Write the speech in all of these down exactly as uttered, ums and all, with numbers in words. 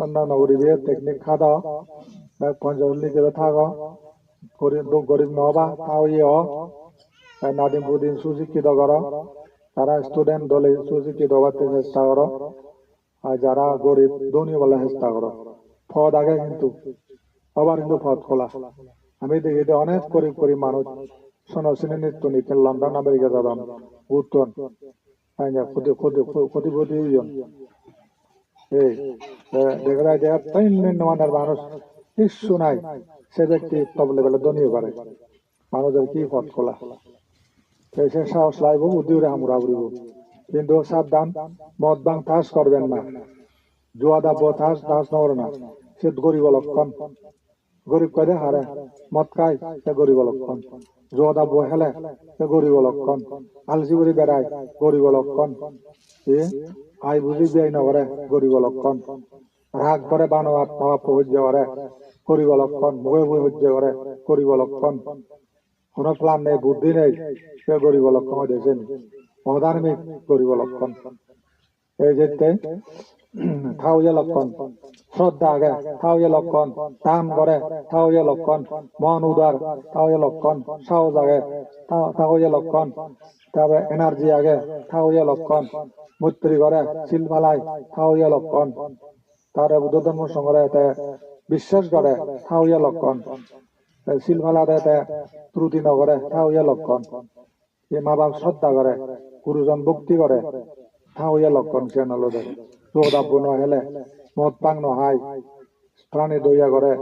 Onnanno guribe technique hado, bek ponchos nijebe thago, gorib, gorib no oba, tao ye o, bek nadin pudin susikkito goro, tara student dole susikkito obatte chesta goro, ar jara gorib dhoni obole chesta goro. Pod age hintu, obar hintu pod hola. Ami degi de onek gorib gorib manuj, sono sini nittun itte London America jadon, utton. Ai na, koti, koti, koti, koti oyon. Ei, eh, dega jai de, tei indi no manar manuj, hissu nai, se bekti top level-ot dhoni oi pare. Manujor hi pot hola. Te se sahos laibo, buddhi guri ham gora puribo. Hintu sabdhan, mod bhang tas korben na. Jua dabbo tas, tas no gorana. Se goribo lokkon. Gorib hoide hare, mod khai, se goribo lokkon. Jua dabbo hele, se goribo lokkon. Alsi guri berai, goribo lokkon. Ei, ai buji biyai no gore, goribo lokkon. Rag gore, bano atma bappo hojje gore, goribo lokkon. Muge muge hojje gore, goribo lokkon. Hono plan nei, buddhi nei, se goribo lokkon hoide seni. Odharmik, goribo lokkon. Ei jette, tao ye lokkon, sroddha age, tao ye lokkon, dan gore, tao ye lokkon, mon udar, tao ye lokkon, sahos age, ta-, tao ye lokkon, tabe energy age, tao ye lokkon, moitri gore, sil palai, tao ye lokkon, tare Buddho dhormo songhore te biswas gore, tao ye lokkon, te sil palade te truti no gore, tao ye lokkon. Ei ma bap sroddha gore, gurujon bhokti gore, tao ye lokkon siyan olode. Jua dabbo no hele, mod bhang no hai, prani doya gore,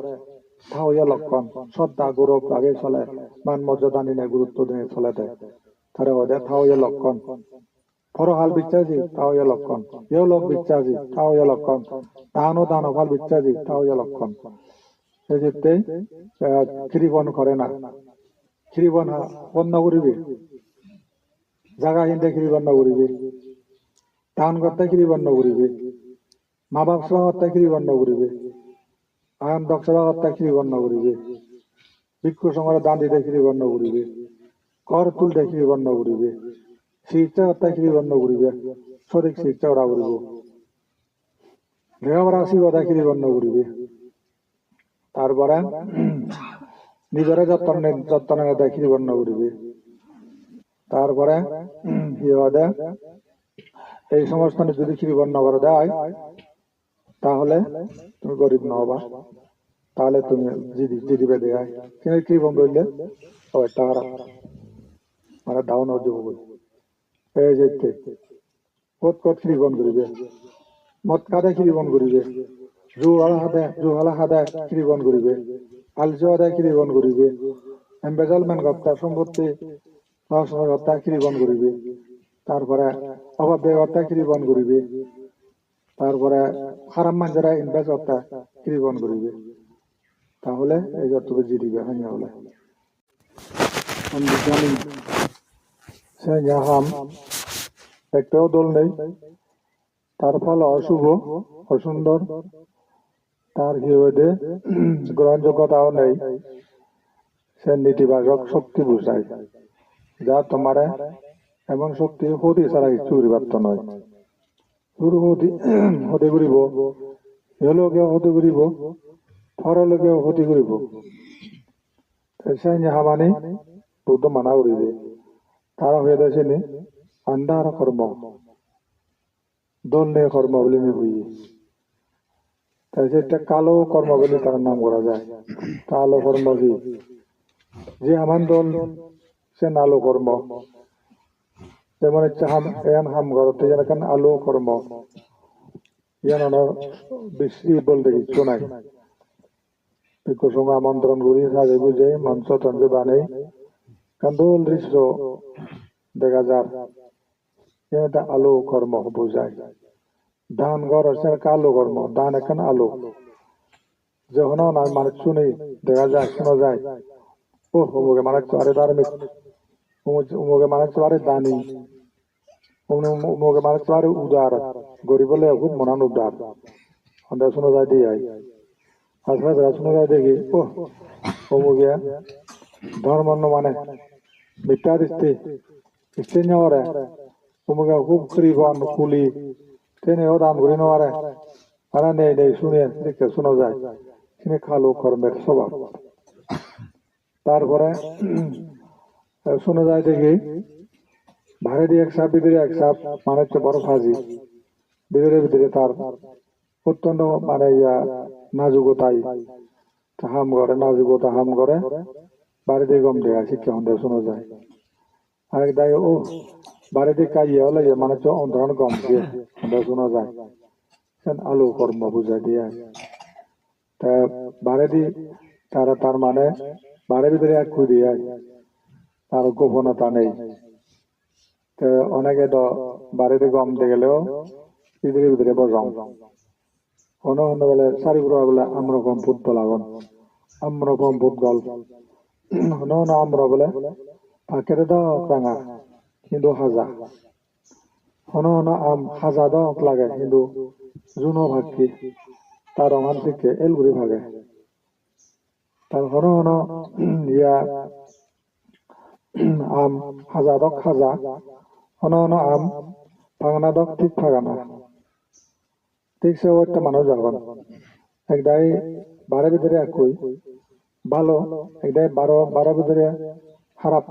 tao ye lokkon. Sroddha gourob rage sole, man morjada dinei gurutto dinei solede. Tare hoide tao ye lokkon. Porohal biswasi, tao ye lokkon. Iholok biswasi, tao ye lokkon. Dano dano phal biswasi, tao ye lokkon. Ei jette, eh, kiribon gore na. Kiribon ha-, hon no guribe. Jaga hinde kiribon no guribe. Dan gotte kiribon no guribe. Ma bap seba gotte kiribon no guribe. Ayondok seba gotte kiribon no guribe. Bhikkhu songhore dan dide kiribon no guribe. Ghor tulde kiribon no guribe. Sikittsa gotte kiribon no guribe. Sothik sikittsa gora puribo. Lega pora sibode kiribon no guribe. Tar pore nijore jotton ne-, jotton nede kiribon no guribe. Tar pore hi hoide, ei somosto jodi kiribon no gorode oi, tahole tumi gorib no oba. Tahole tumi jidi, jidibe de oi. Kene kiribon gorile, oi, tahara. Mane down oi jibo goi. Ei jette. Kot kot kiribon guribe. Mod hade kiribon guribe. Jua hade, jua hade kiribon guribe. Aljo hade kiribon guribe. Embezzlement gotte, sompotti loss gotte kiribon guribe. Tar pore opobey gotte kiribon guribe. Tar pore harap manjore invest gotte kiribon guribe. Tahole ei jotto jidibe hanya hole. Sen ja ham ektaw dol nei, tar phol osubho, osundor, tar hi hoide, grohonjoggotao nei, sen netibajok shokti bujai, ja tomare emon shokti hoti sara hissu guri patto noi. Suru hoti, hoti guribo, iholokeyo hoti guribo, porolokeyo hoti guribo. Te seni hamani Buddho mana guri de. Tara hoyede seni andhar kormo, dol nei kormo bulinei hoye. Te sette kalo kormo buli tara nam gora jai. Kalo kormo hi? Je haman dol, sen alo kormo. Jemon ecche ham, eyan ham gorotte iyan ekkan alo kormo. Iyan honor bisi bolte hissu nai. Bhikkhu songho amontron guri sajei bujei moncho toncho banei ekkan dol drisso dega jar. Iyan ekkan alo kormo bujai. Dan goro sen ekkan alo kormo, dan ekkan alo. Je hono hono manuj suni dega jai, suna jai. Oh, umuge manuj bare dharmik, umu-, umuge manuj bare dani. Umu-, umuge manuj bare udar, gorib ole hub monan udar. Honde suna jai de ai. Asole jara suna jai de ki, oh, umuge dhormo no mane, mittha dristi, dristi no gore. Umuge hub kiribon, kuli, tene o dan guri no pare. Tara nei nei suniye, sedokke suno jai. Sini kalu kormer sobab. Tar pore, eh, suno jai degi, baredi ek sap, bidire ek sap, manuccho boro paji. Bidire bidire tar ottonto mane iya najugo tai. Ta ham gore, najugo ta ham gore, baredi gom dega sikke honde suno jai. Arek dagi, "O, baredi ekka iye ole iye, manuccho ontoran gom siye," honde suno jai. Sen alu kormo bujai de ai. Te baredi tara tar mane bare bidire ekku de ai. Tar goponota nei. Te onege do baredi gom degeleo bidire bidire bojong. Hono hono bole sari puro bole amropom putgol agon. Amropom putgol. Hono hono amro bole pakkere do ranga, hintu haja. Hono hono am haja dok lage, hintu juno pakki ta rongan sikke el guri page. Tar hono hono iya am haja dok haja, hono hono am pagana dok thik pagana. Thik se obotte manuj agon. Ek dagi bare bidire ekkui bhalo, ek dagi baro, baro bidire harap.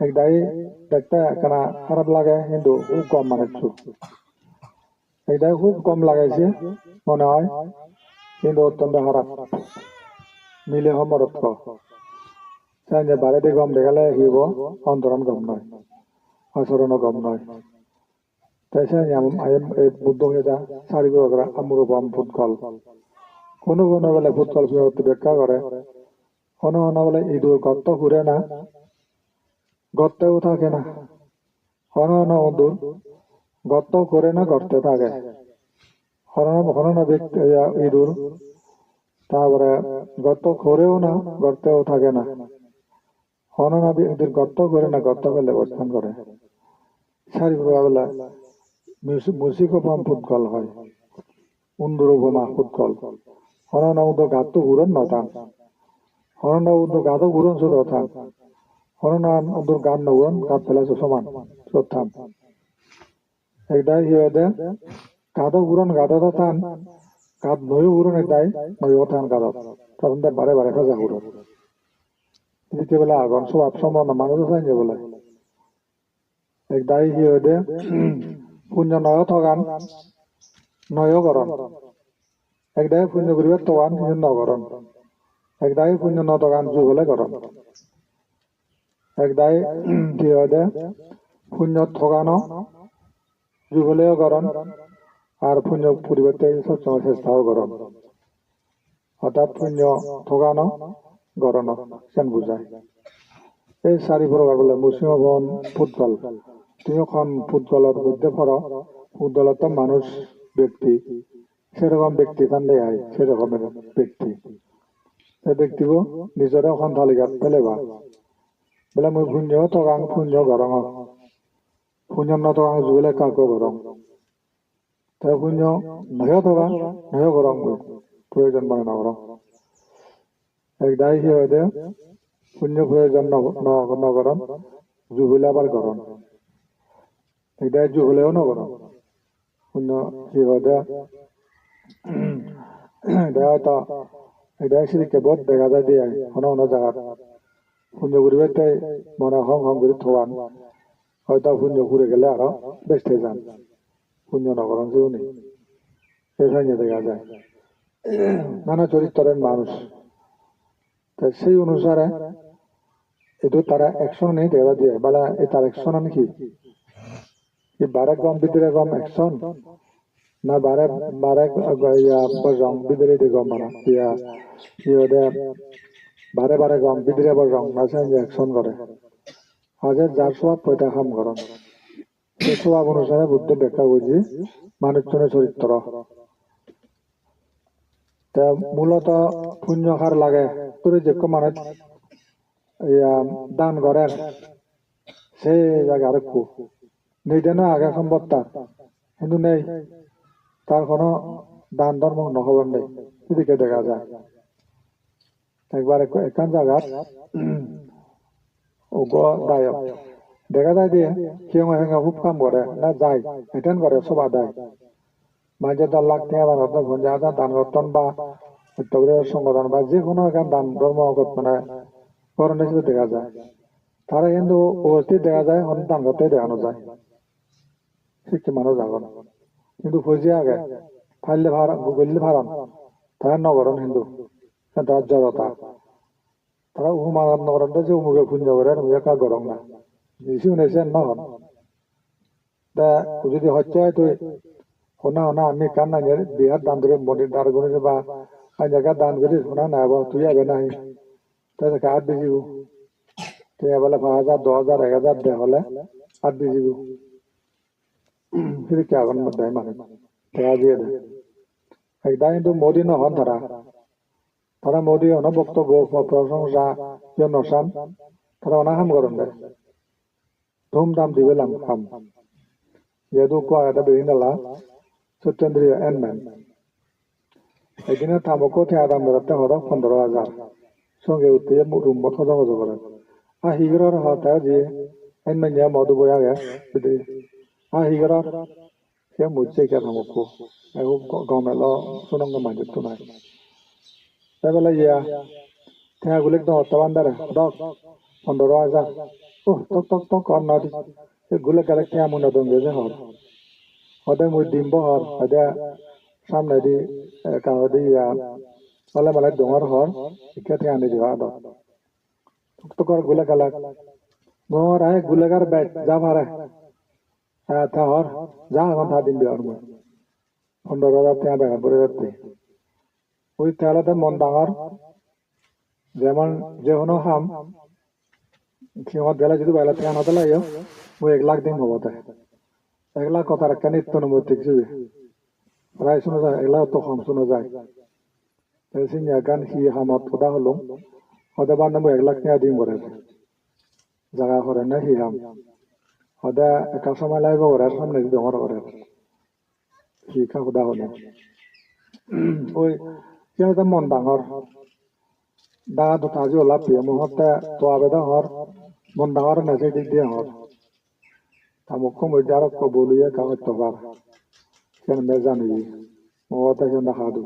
Ek dagi dekte ekkana harap lage, hintu hub gom manuccho. Ek dagi hub gom lage se mone oi, hintu ottonto harap. Mile ho morot ho. Senne baredi gom degele hi obo? Ontoran gom noi, asorono gom noi. Te siyani am-, am-, ei Buddho hoyede sari puro gore amropom putgol. Hono hono bole putgol piyotte bekka gore. Hono hono bole idur gotto hure na, gotteo thage na. Hono hono idur gotto hure na, gotte thage. Hono hono, hono hono bek-, iya, idur, ta pore gotto hureo na, gotteo thage na. Hono nadi idur gotto hure na, gotto pele obostan gore. Sari puro bole mus-, musik opoma putgol hoi. Undur opoma putgol. Hono hono undur gatto huron no than. Hono hono undur gatto huron sot than. Hono hono undur gat no huron, gat pele so soman sot than. Ek dagi hi hoide, gado huron gadot than, gad noyo huron ek dagi noyo than gadot. Tadonde bare bare peja huron. Sedokke bele agon, sobab sompono manuj age sanye bole. Ek dagi hi hoide, punyo noyo togan, noyo goron. Ek dagi punyo guribar togan, hintu no goron. Ek dagi punyo no togan, jubole goron. Ek dagi hi hoide, punyo togano jubole goron, ar punyo puribatte sob somoi chesta o goron. Orthat punyo togano gorono, sen bujai. Ei sari prokar bole musik opoma putgol. Tumi hon putgolor moddhe poro, putgolotto manuj bekti, serokom bekti than de ai, serokomer bekti. Te bektibo nijore hon talikat peleba? Bole mui punyo togang, punyo gorongor. Punyo no togang jubole ekka ekka gorong. Te punyo noyo togang, noyo gorong mui. Proyojon mone no gorong. Ek dagi hi hoide, punyo proyojon no, no, no goron, jubole abar goron. Ek dagi juboleo no goron. Punyo hi hoide, ek dagi hoito, ek dagi sedokke bohut dega jai de ai, hono hono jagat. Punyo guribatte mone hom hom guri togan. Hoito punyo pure gele aro bej thei jan. Punyo no goron siyune. Ei sanye dega jai. Nana choritroer manuj. Te sei onusare idu tara action ani dega jai de, bala ei tar action ani hi? Hi bare gom bidire gom action? Na bare, bare, iya, bojong bidiredi gom bana? Iya, hi hoide, bare bare gom bidire bojong, na sanye action gore? Haje jar sobab hoide ham goron. Se sobab onusare Buddho bekka goji manuchchune choritro. Te muloto punyo har lage, turi jekko manuj iya dan gorer, se jage arekku nei de no age sombotta, hintu nei, tar hono dan dhormo hono hobor nei, sedokke dega jai. Ekbar ekko, ekkan jagat uggo dayok dega jai de, hiyonge hiyonge hub ham gore, na jai, attend gore, soba dai. Manje do lakh tenga dan gotton, ponjaj hajar dan gotton ba ekko guri songodan ba je hono ekkan dan dhormo gottone goronde sidu dega jai. Tara hintu ubosthit dega jai, hono dan gotte dega no jai. Sikke manuj agon. Hintu poije age, palle par-, golle paron. Tara no goron hintu. Tara jorota. Tara uhuman no goron de je umuge punyo gorer, mui ekka gorong na. Siune siyan no hon. Te jodi hocche oi tui hona hona ami ekkan nanye bihar dan guri modi dar guri ba anye ekka dan guri hona na ebo tui ebe nahi. Te ekka at bijibo. Te ebele paanch hajar, dos hajar, ek hajar de hole at bijibo. Sedokke agon dai manuj. Te aji ede. Ekdagi hintu Modi no hon tara. Tara Modi hono boktobbo ba prosongsa yo no san. Tara ona ham goron de. Dhum dham dibe lam ham. Jehetu ekko agede Beginala, Satyendriya N man. Ekdine ta mokko tenga dan berotte hodo pondro hajar. Songe utte je mu-, room-ot hodo hodo gore. A hi goror hotte je N man je modu boi age bidire. A hi goror? Se mujje ekka ta mokko. Ego go-, gom elo sunonge manjotto nai. Te bele iya, tenga gulik dong otte bandare, dok, pondro hajar. Uh, tok, tok, tok, hor nadi. Se gulik galak tenga mui no dong je hor. Hode mui dimbo hor, hode samnedi, eh, ka hode iya, ole male dongor hor, ikke tenga ni diba dok. Tok, tok, hor gulik galak. Gor ai gulik ar bek, ja pare. Eh, ta hor, ja agon ta dimbi hor mui. Pondro hajar tenga begot buri jatte. Ui te olode mon dangor. Jemon je hono ham, sigot gele jodi bele tenga no dele yo, ui ek lakh dim hobo te. Ek lakh hotar ekkan itto number tik sibe. Prai suno jai, ek lakh to hom suno jai. Te sini ekkan hi hamot hoda holung, hode bande mui ek lakh tenga dim gore. Jaga hore na hi ham. Hode ekka somoi lagibo gore, samne di dongor gore. Hi ekka hoda hone. Oi, siyan ekka mon dangor. Daga do taji ola piye mo hotte to abe dangor. Mon dangor na se dik di dangor. Ta mokko mui aro ekko bolu ye ka hotto par. Siyan me jani. Mo hotte siyan da hadu.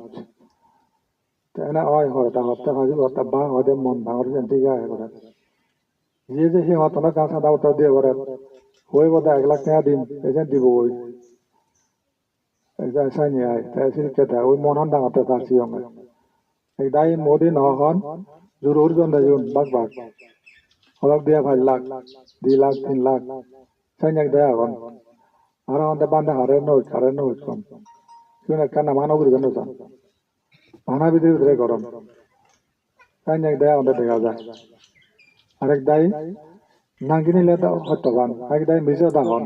Te ene oi hore ta hotte haji hotte ba hode mon dangor jen thik age gore. Ye je hi hotte na ka sada hotte diye gore. Hoi bode ek lakh tenga dim, ejen dibo goi. Ejen sani ai, te sirikke te oi mon han dangor te tar siyonge. Ek dagi Modi no hon, juro uri jonde jun, bak bak. Olok diye pach lakh, di lakh, tin lakh. Sani ek dagi agon. Aro honde bande hare no hoj, hare no hoj kon. Sigun ekka nama no guribe no san. Bana bidire bidire goron. Sani ek dagi agonde dega jai. Arek dagi nang ginile do hotto pan. Arek dagi mije hoda hon.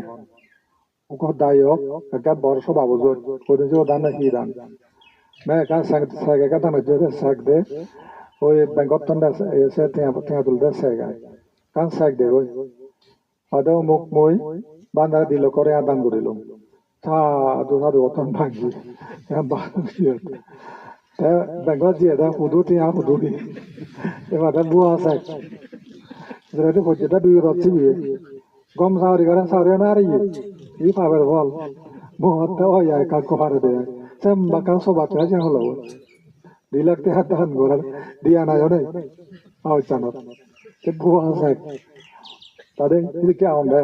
Uko dagi ok, ekka bor soba bujot. Hodin se hoda na hi dan. Me ekka sek, sek ekka dan hocche de sek de. Oi bank-ottun de se, se tenga, tenga tulde sek ai. Ekkan sek de goi. Hoide umuk mui bandare di lokko tenga dan gurilung. Sadu sadu gotton bhangi. Te bank-ot jiyede hudu tenga hudu di. Ebade bua sek. Jeredi pojjede dui rot sibe. Gom sagori gore, sagori ano ariye. Hi paber phol. Mo hotte oi ai ekka ekko pare de. Sem bakka sobat gaj holo. Di lakh tenga dan gorar, diyan ayo nei. House-anot. Te bua sek. Tade sedokke agonde.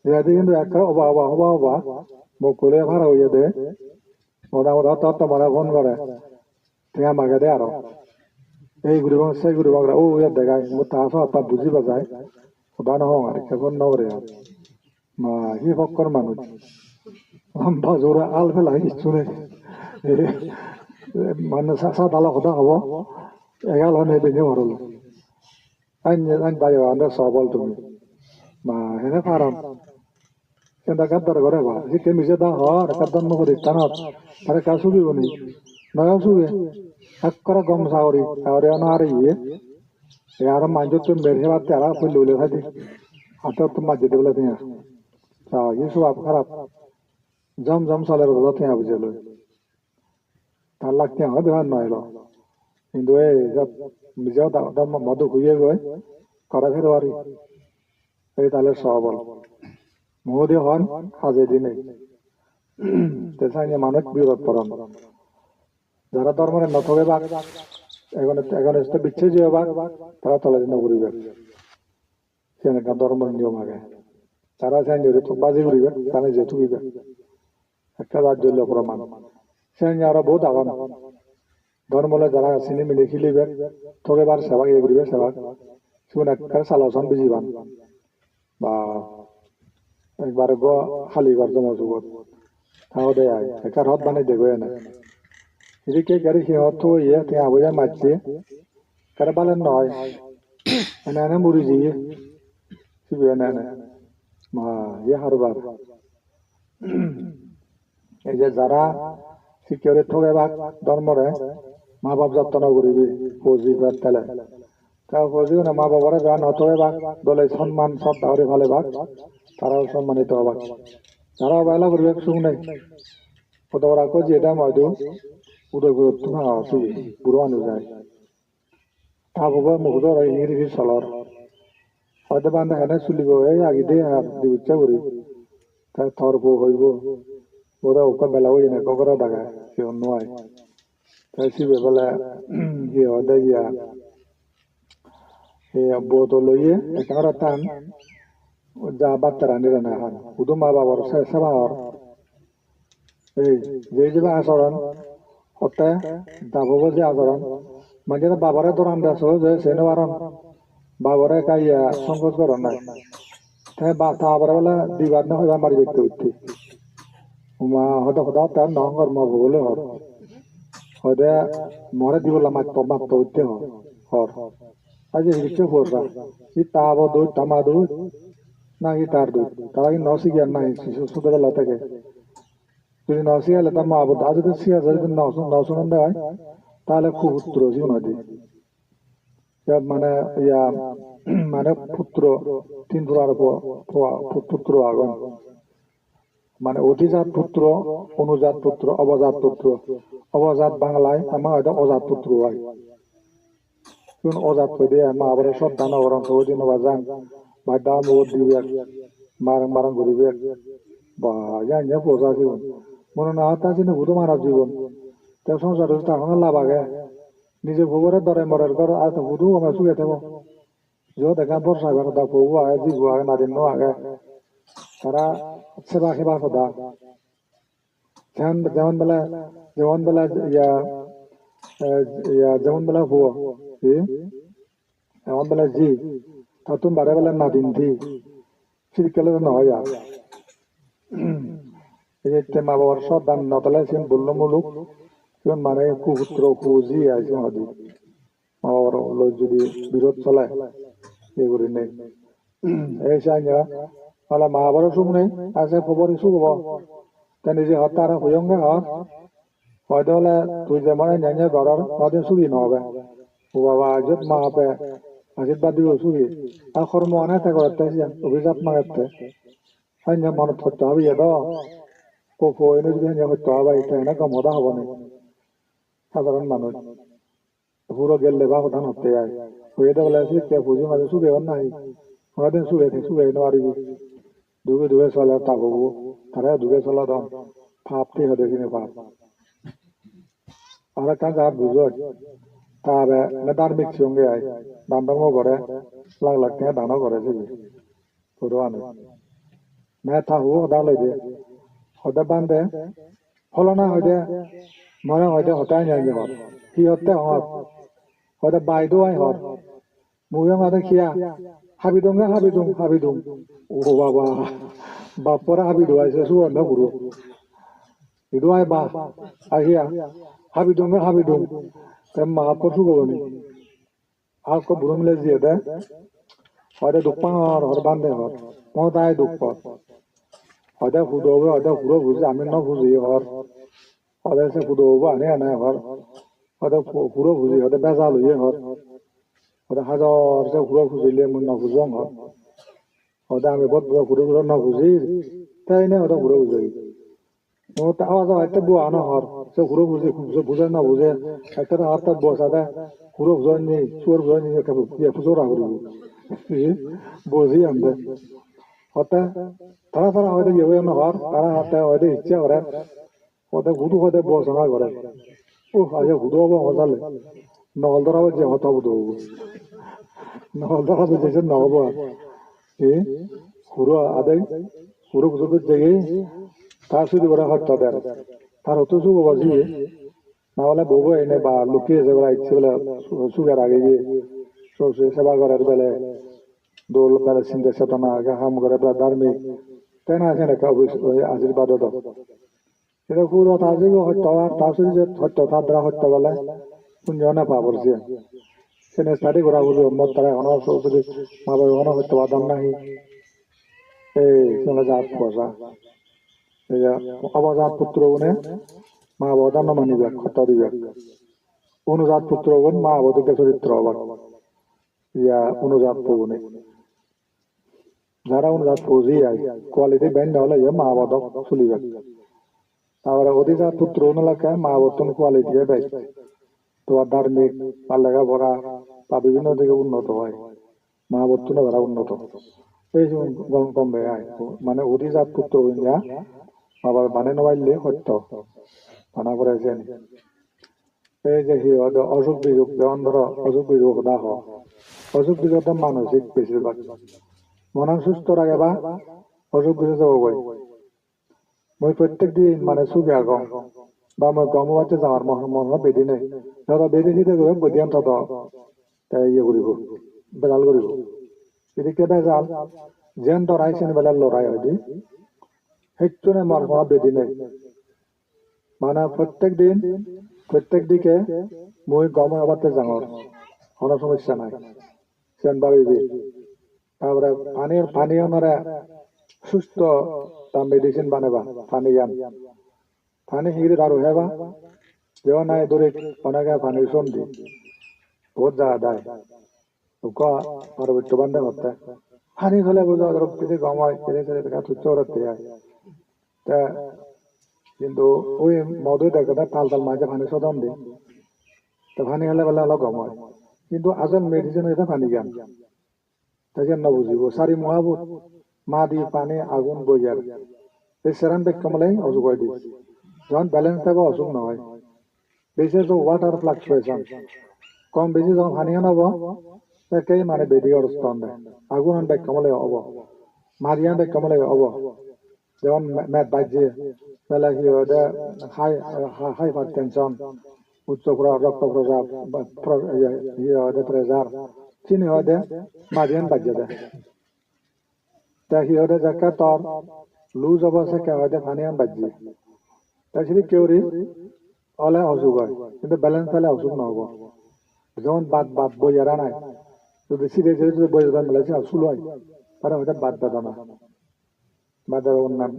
Jedi hintu ekkere oba, oba, oba, oba. Mokkole para oyede. Moda moda to, to mane phone gore. Tenga magede aro. Ei guribong, sei guribong, o, oye degai. Mo ta so appa buji bajai. Hoda no hong ar, ikke phone no gore ar. Ma, hi pokkor manuj. Lamba jora al pela hissu nei. Mane sa-, sa dalo hoda hobo. Egal hone bene horolo. Ain, ain dayo ande sobol tumi. Ma, hene paron. Kenda gaddar gore ba. Sikke mije da hor, ekka dhormo poristanot. Tare ekka sugi guni. Noyo sugi. Ekkore gom sagori. Sagori ono are iye. E aro manjottun ber hebatte aro pullo pullo thai de. Hatte hutte majjede bole tenga. Ta ye sobab harap. Jom jom soler bole tenga bujei loi. Ta lakh tenga hoi behan no elo. Hintu ei jot mije hoda hoda mo-, modu huye goi. Kore pherwari. Ei tale sobol. Modi hon hajedi nei. Te sanye manuj biporot poron. Jara dhormore no thogebak, egon, egon este bicche jeyobak, tara toledi no guribak. Siyan ekkan dhormor niyom age. Tara siyan jodi thokbaji guribak, tara nije thugibak. Ekka jat jollo proman. Siyan aro bahut agon. Dhormo loi jara sini mini khilibak, thogebar sebak, iye guribar sebak. Sigun ekkere salo son bijiban. Ba ekbare go hali gor jomo jugot. Ta ode ai, ekkar hot bani degoi ene. Edokke gari hi hot to iye, te abo ya macche. Kare balen noi. Ene ene muri jiye. Sibe ene ene. Ma, ye harbar. Ei je jara sikke guri thogebak dhormore, ma bap jotto no guribe, puo ji pettele. Te puo jigune ma babore jara no thogebak, dole sonman sroddha guri palebak, tarao sonmanito obak. Jara obhela guribak suk nei. Podogorakko jiye de moidu, Udaipurottu na sibe, buro manuj ai. Ta bobo mukdo aro hingiri hingiri solor. Hoide bhante hene sulibo ei agide ar dibucche guri. Te tor po hoibo. Ora ukko bela oye ne gogoro dage, sigon no ai. Te sibe bole, hi hoide iya, hi bodo loye, ekka aro tan, ja batte rani rana han. Hudu ma babor se-, seba hor. Ei, je je asoron, hotte dabobo je asoron, manje to babore doran de so je se no paron. Babore ekka iya songkoj goron nai. Te ba-, ta babore bole dibar no hoibar mari bette utte. Uma hodo hodo hotte no hongor mo bole hor. Hoide more dibolla matto, matto utte hor. Hor. Aje hirikke porra. Hi ta bo doj, ta ma doj. Na hi tar doj. Tara hi no sigiyan nahi, sisu sudo bela theke. Jodi no sigale ta ma bap, ar jodi siga jodi no sun-, no sunon de oi, tahole kuputro sigun hoide. Ya mane, ya, mane putro, tin puror po-, po-, pu-, putro agon. Mane odhijat putro, onujat putro, obojat putro. Obojat Banglai ama hoide ojat putro oi. Sigun ojat hoide ai, ma babore sroddha no goron, sogodi no bajan, baj dagor mugot dibak, marong marong guribak. Ba, iya iya posa sigun. Mone no hotte sini hudu manuj jibon. Te songsarot ta hono lab age? Nije pobore dore morer ghor, ar to hudu gome suge thebo. Jiyot ekkan bor saibar hoda, pobo age, jibo age, nadinno age. Tara seba hebar hoda. Jemon, jemon bele, jemon bele, iya, eh, iya, jemon bele puo, hi? Jemon bele ji, tattun bare bele nadin di. Sidikke ole no oi ar. Ei je te ma babor sroddha no thele siyen bullo muluk, siyen mane kuputro kuji ai siyen hoide. Ma babor loi jodi birod sole, ei gurinei. Ei sanye, ole ma baboro suk nei, ar se pobor hi suk obo? Te nije hotte aro hoyonge hor. Hoide ole tui jemon ene ene goror, hoide sugi no obe. O baba, jot ma bape, ajit badi o sugi. Ar hormo ane te gorette siyan, obhijap magette. Sanye monot hosto habi edo. Po po ene jodi sanye hosto habai, te ene gom hoda hobo ni. Sadharon manuj. Puro gelle ba hodan hotte ai. Hoye de bole sikke puji maje suge on nahi. Hono din suge, suge no paribi. Duge duge sole ta bobo. Tare duge solodon. Pap te hode sini pap. Aro ekkan ja bujoj. Ta be me dharmik siyonge ai. Dan dhormo gore. Lak lak tenga dano gore sibe. Puro ani. Me ta hu hoda loide. Hoide bhante. Holona hoide. More hoide hoda ani ani hor. Hi hotte hor? Hoide bai do ai hor. Mui ong ade kiya. Habi dong, habi dong, habi dong. O baba. Bapore habi do ai se suor na guru. Idu ai ba. Ai kiya. Habi dong, habi dong. Te ma hapor su goboni. Ar ekko buro mile jiyede, hoide duk pangor, hor bhante hor, mo dai duk por. Hoide hudu obo, hoide huro puji, ami no puji hor. Hoide se hudu obo ani ene hor. Hoide hu-, huro puji, hoide bejal oye hor. Hoide hajor se huro pujile mui no pujong hor. Hoide ami bot bot huro huro no puji, te ene hoide huro puji. O ta awa jawa ette bua no hor. Se huro buje, se buje no buje. Ette ta hatta bua sade. Huro buje ni, suor buje ni, ette bu-, ye pujora huro. Ye, boji ande. Hotte tara tara hoide iye hoi no par, tara hotte hoide icche gore. Hoide hudu hoide bo sanga gore. Uh, aja hudu obo hojale. Nogol dora bo je hoto hudu obo. Nogol dora bo je no obo. E? Huro ade, huro kudu jege. Ta sudi gore hotta der. Tar hoto sugo baji. Na hole bobo ene ba lukiye je bela icche bela su-, suger age ye. So, se seba gorer bele dol bele sinde setona age, ham gore bela dharmik. Te na sene ekka obis-, oi, ashirbad odo. Sene puro ta jibo hotto, ta suri je hotto, ta dara hotto bele punyo na pabor siyen. Sene study gora puribo, mot tara hono so-, suri ma babe hono hotto padon nahi. Ei, sene jat posa. Ei je, obojat putro gune ma babo dano manibak, hotta dibak. Onujat putro gun ma babo dokke soritro obak. Iya, onujat pugune. Jara onujat puji ai, quality bej no ole yo ma babo dok sulibak. Tar pore odijat putro gun olakke ma babottun quality e bej. Tomar dharmik ba lega pora ba bibhinno dike unnoto oi. Ma babottun tara unnoto. Ei je gom, gom bej ai. Mane odijat putro gun ja, ma babo bane no palle hotto. Bana pore jeni. Ei je hi hoide osuk bisuk, je ondoro osuk bisuk hoda ho. Osuk bisuk do manosik besibak. Monan susto rageba, osuk bisuk jebogoi. Mui prottek din mane sugi agong. Ba mui gom obatte jangor, mo-, mo-, mo bedi nei. Jodo bedi sidi guri bediyan todo, te iye guribo, bejal guribo. Edikke bejal, jen dorai seni bele lorai hoide. Hecchune mor hono bedi nei. Mane prottek din, prottek dike mui gom obatte jangor. Hono somossa nai. Siyan babibe. Tar pore pani, pani onore susto ta medicine baneba, paniyan. Pani hiri daru heba, jemon nahi duri onege pani sondi. Bohut jaga dai. Ukko Parobitto bhante hotte. Pani hole bujo ador pide gom oi, pide pide beka tuccho orotte ai. Te hintu ui modu dekkede tal tal maje pani sodon de. Te pani hole bole olo gom oi. Hintu asol medicine hoide panigan. Te je no bujibo, sari muhabut, madi, pani, agun, boiyer. Ei seran bekko mile osuk oi de. Jokhon balance thebo osuk no oi. This is the water fluctuation. Kom besi jokhon paniyan obo, te ekkere mane bedi goroston de. Agunan bekko mile obo. Madiyan bekko mile obo. Jemon me-, met bajje, tale hi hoide high, ha-, hypertension, uccho pro-, rokto proja-, ba pro-, iye, hi hoide pressure, sini hoide madiyan bajje de. Te hi hoide jekke tor loose obo sekke hoide paniyan bajje. Te sedokke guri ole osuk oi, hintu balance thele osuk no obo. Jemon bat, bat boiyer anai. Jodi side side jodi boiyer dan bele se sulo oi. Tare hoide bat bedona. Bade onnan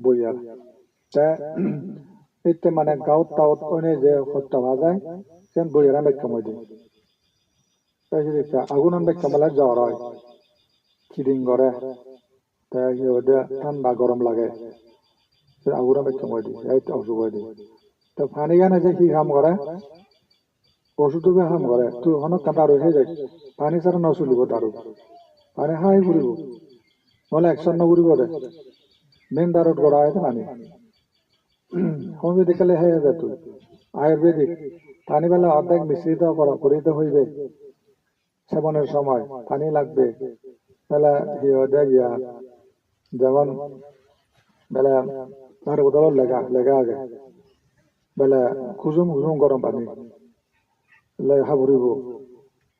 boiyer. Te itte mane gout tout oine je hosto pa jai, sen boiyeran bekkan oi de. Te sidi ekka agunan bekkan bele jor oi, kiding gore. Te hi hoide thanda gorom lage. Se agunan bekkan oi de, ei osuk oi de. Te panigan je hi ham gore? Osudo be ham gore, tui hono ekkan daru hei jai, pani sara no sulibo daru. Pani hai puribo, nole action no guribo de. Main darut gora oi de pani. Homeopathy kale hei hobe tui. Ayurvedic, pani bele ordek misrito goro, guri de hoibe. Sebonor somoy pani lagbe. Bele hi hoide iya, jemon bele tar bodolot lega, lega age. Bele kusum kusum gorom pani. Le ha puribo.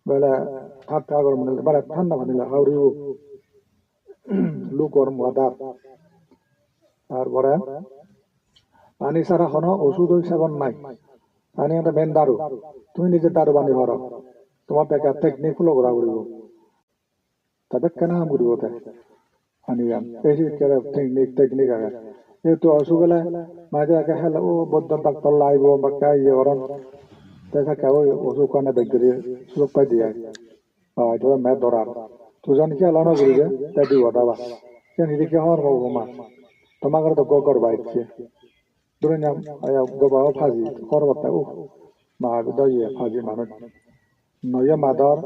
Bele tatta gorom pani, bele thanda pani le ha puribo. Lukewarm water. Tar pore pani sara hono osud oi sebon nai. Pani ekkan main daru. Tumi nije daru bani paro. Tomar ekka technique follow gora puribo. Te bekkani ham guribo te. Panigan. Ei je ekkere technique, technique age. Jehetu osuk ole maje age hele o boddon doctor laibo, bakka iye goron. Te sekke oi osuk hone bej guri suluk pai de ai. Oi, to me dorar. Tujon ki ala no guribe, te dibo daba. Sen hidikke hor mo goma. Toma gor to gogor bai icche. Dhori niya, aya, goba o phaji, hor batte, uh, ma bi do ye phaji manuj. No ye mador,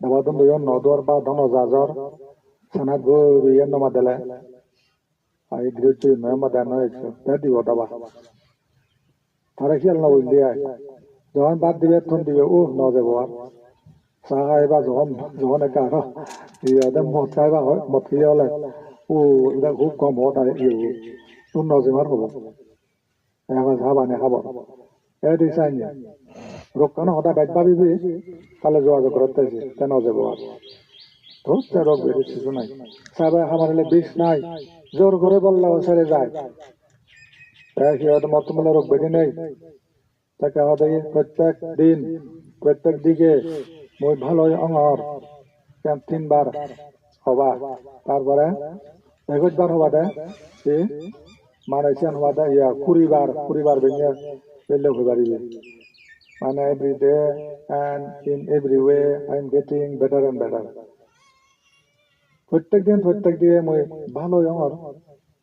daba dun do yo no dor, ba dono jajor. Tanat guri iyan no madele. Ai grihosto no made no isu. Te dibo daba. Tare hiyal no golle ai. Jokhon bhat dibe, ton dibe, uh, no jebo ar. Cha haiba jokhon, jokhon ekka aro. Iye de mot haiba hoi, mot hiye ole. Uh, ida hub kom hot ai iye. Uh, no jemar hobo. Ebar habani habor. Edi sanye. Rokkan hoda bej babibi, tale jogajog gorotte se, te no jebo ar. To te rok bedi sisu nai. Sabe habarile bis nai. Jor gore bolla o sere jai. Te hi hoide motto mole rok bedi nei. Te ke hoide prottek din, prottek dige mui bhalo ongor. Ken tinbar hoba. Tarpore egoj bar hoba de, hi? Mane siyan hoba de, iya, kuri bar, kuri bar benne belle hoi paribe. Mane every day and in every way I am getting better and better. Prottek din, prottek dige mui bhalo ongor,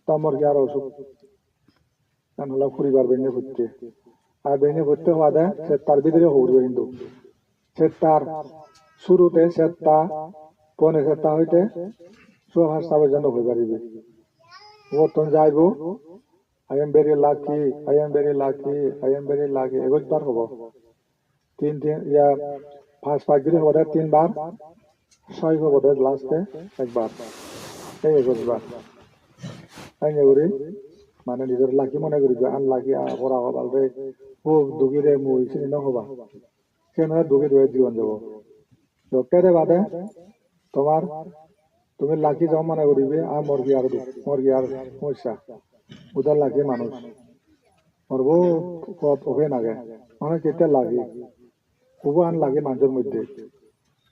to mor hi aro osuk. Yan holo kuri bar benne potte. Ar benne potte hoba de, settar bidire hoguribo hintu. Settar surute setta, pone setta hoite sua pasta porjonto hoi paribe. Ubottun jaibo, "I am very lucky, I am very lucky, I am very lucky," egoj bar hobo. Tin tin, iya, pas pas guri hobo de tin bar, soi hobo de last-e ekbar. Ei egoj bar. Enge guri, mane nijor lucky mone guri, unlucky, ah, pora hobalde, hub dugi re mui, sini no hoba. Siyen ole dugi dugi jiban jabo. Dokke de bade tomar, tumi lucky jemon mone guribe, ar mor hi ar duk, mor hi ar somossa. Uda lucky manuj. Mor bo pot open age. Mane kete lucky. Hubo unlucky manjor moddhe.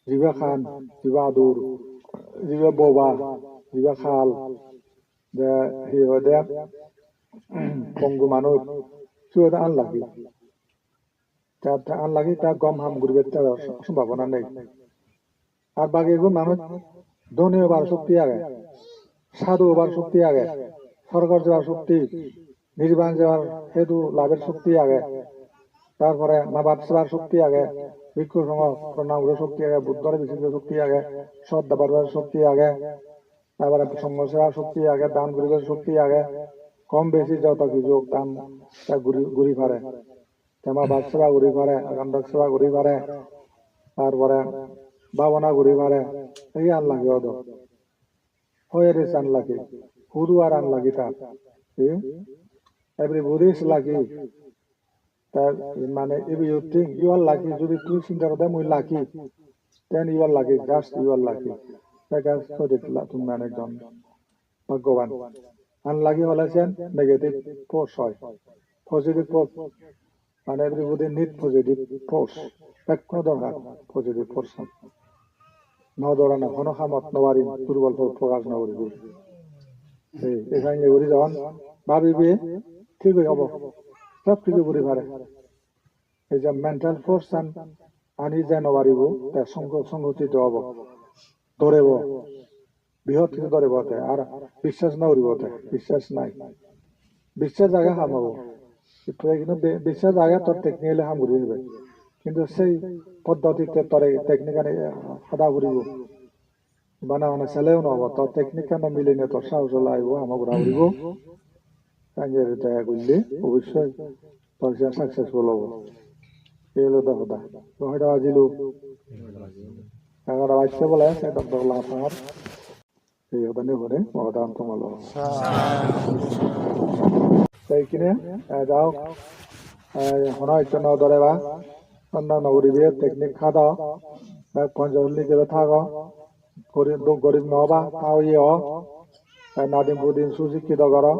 Jibe khan, jibe adur, jibe boba, jibe khal. De hi hoide, pongu manuj. Sibe unlucky. Ta, ta unlucky, ta gom ham guribatte sombhabona nei. Ar bagigun manuj dhoni obar shokti age, sadhu obar shokti age, sorgot jebar shokti, nirban jebar hetu labher shokti age, tar pore ma bap sebar shokti age, bhikkhu songho pranam guribar shokti age, Buddhore bisi guribar shokti age, sot dabar shokti age, tar pore songho sebar shokti age, dan guribar shokti age, kom besi joto kiju dan ta guri, guri pare. Te ma bap seba guri pare, agandok seba guri pare, tar pore bhabona guri pare, ei unlucky odo. Where is unlucky? Who do are unlucky ta? Eh? Everybody is lucky. Ta mane, if you think you are lucky, jodi tui sinta goro de mui lucky, then you are lucky, just you are lucky. Because so dekla tumi mane ekjon bhaggoban. Unlucky hole siyan negative force oi. Positive force, mane everybody need positive force. Bekkuno dorkar positive force. No dorana hono hamot no parim, durbol pro-, prokash no guribo. Ei, ei sange guri jokhon bhabibe, thik oi obo. Sob kichu guri pare. Ei je mental force an ani je no paribo, te songho-, songgothito obo. Dorebo. Bihot kichu dorebo te. Ar biswas no guribo te. Biswas nai. Biswas age ham obo. Ekku kintu bi-, biswas age tor technically ham guri dibe. Kintu sei poddotite tore technique ani hada puribo. Bana bana seleyo no obo, to technique-an milinei to sahos laibo, ama gora puribo. Kanjeri daya golle, obossoi to siyan successful obo. Ei olo do hoda. To hoda bajilo. Egaro bajje bole, se dok dok lagat amar. Ei hoda ni hone, hoda an tomalo. Te ikkine, eh, jao, eh, hono icche no dore ba, onna no guribe, technique hado, bek poncho hulli jebe thago, gorib, duk gorib no oba, ta oye o, eh, nadim pudim susikkito goro,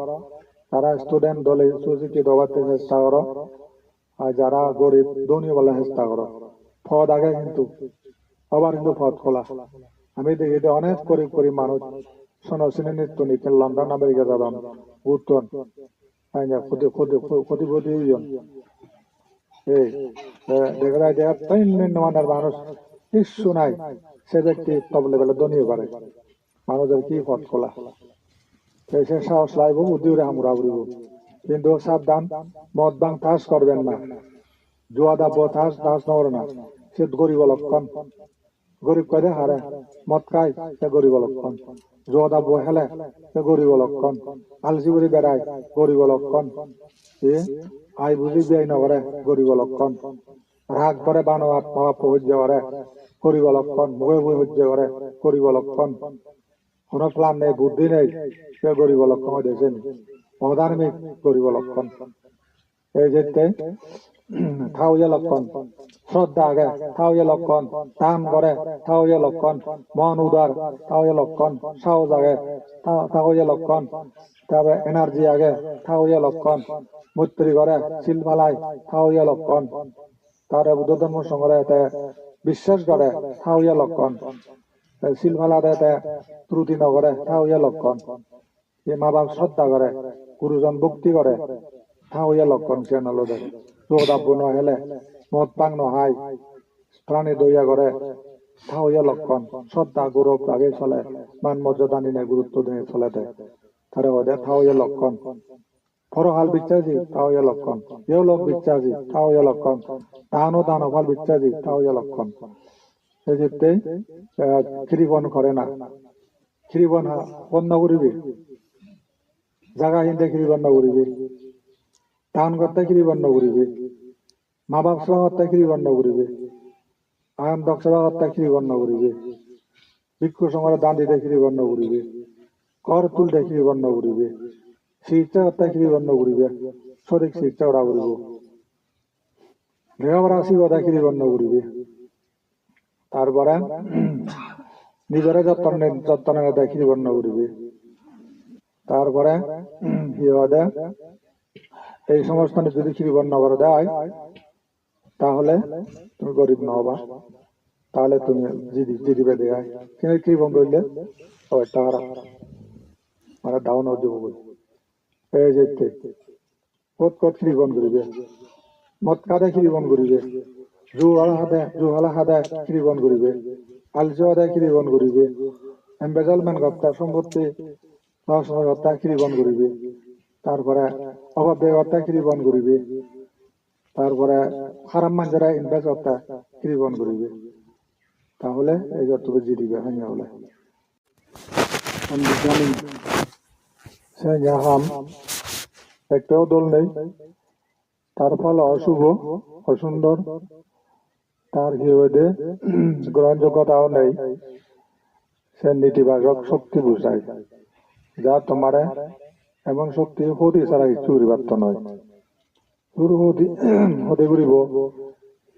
tara student dole susikkito obatte chesta goro, ar jara gorib dhoni obole chesta goro. Pod age hintu, obar hintu pod hola. Ami degi de onek gorib gorib manuj, sono sini nittun ikke London America jadon, gutton. Anya koti, koti, koti, koti oyon. Ei, eh, dega jai de tinno manner manuj hissu nai, se bekti top level-ot dhoni oi pare. Manujor hi pot hola? Te se sahos laibo, buddhi guri ham gora puribo. Kintu sabdhan, mod bhang tas korben na. Jua dabbo tas, tas no gorana. Se goribo lokkon. Gorib hoide hare, mod khai, se goribo lokkon. Juo dabbo hele, se goribo lokkon. Alsi guri berai, goribo lokkon. E, ai buji biyai no gore, goribo lokkon. Rag gore, bano at, ma bappo hojje gore, goribo lokkon. Muge muge hojje gore, goribo lokkon. Hono plan nei, buddhi nei, se goribo lokkon hoide seni. Odharmik, goribo lokkon. Ei jette, thaoye lokkon, sroddha age, thaoye lokkon, dan gore, thaoye lokkon, mon udar, thaoye lokkon, sahos age, tha-, thaoye lokkon, tabe energy age, thaoye lokkon, moitri gore, sil palai, thaoye lokkon. Tare Buddho dhormo songore te biswas gore, thaoye lokkon. Te sil palade te truti no gore, thaoye lokkon. Ei ma bap sroddha gore, gurujon bhokti gore, thaoye lokkon siyan olode. Juo dabbo no hele, mod bhang no hai, prani doya gore, thaoye lokkon. Sroddha gourob rage sole, man morjada dinei gurutto dinei solede. Tare hoide thaoye lokkon. Porohal bicchaji, thaoye lokkon. Iholok bicchaji, thaoye lokkon. Dano dano phal bicchaji, thaoye lokkon. Ei jette, eh, kiribon gore na. Kiribon ha-, hon no guribe. Jaga hinde kiribon no guribe. Dan gotte kiribon no guribe. Ma bap seba gotte kiribon no guribe. Ayon dok seba gotte kiribon no guribe. Bhikkhu songore dan dide kiribon no guribe. Ghor tulde kiribon no guribe. Sikittsa gotte kiribon no guribe. Sothik sikittsa gora puribo. Lega pora sigode kiribon no guribe. Tar pore nijore jotton ne-, jotton nede kiribon no guribe. Tar pore hi hoide, ei somosto jodi kiribon no gorode oi, tahole tumi gorib no oba, tahole tumi jidi, jidi bede oi. Kintu kiribon gorile obosta harap, mane down oi jebo goi. Ei jette, hot hot kiribon guribe. Mod hade kiribon guribe. Jua hade, jua hade kiribon guribe. Aljo hade kiribon guribe. Embezzlement gotte, sompotti loss gotte kiribon guribe. Tar pore opobey gotte kiribon guribe. Tar pore harap manjore invest gotte kiribon guribe. Tahole ei jotto jiribe hanya ole. Sen ja ham ekto dol nei. Tar phol osubho, osundor, tar hi hoide, grohonjoggotao nei. Se netibajok shokti bujai, ja tomare emon shokti hoti sara hissu guribatte noi. Sur hoti, hoti guribo,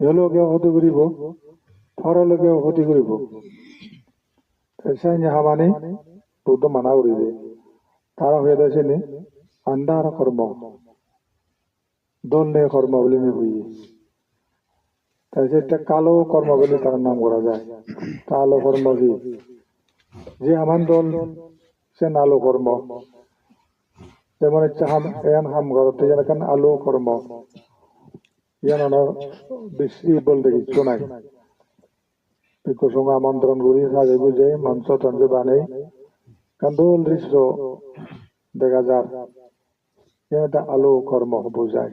iholoke hoti guribo, paroloke hoti guribo. Te seni hamani Buddho mana guride. Tara hoyede seni andhar kormo. Dol nei kormo bili ni hoye. Te sette kalo kormo bili tar nam gora jai. Kalo kormo hi? Je haman dol, sen alo kormo. Jemon ecche ham, eyan ham gorotte eyan ekkan alo kormo. Iyan honor bisi bolte hissu nai. Bhikkhu songho amontron guri sajei bujei moncho toncho banei ekkan dol drisso dega jar. Iyan ekkan alo kormo bujai.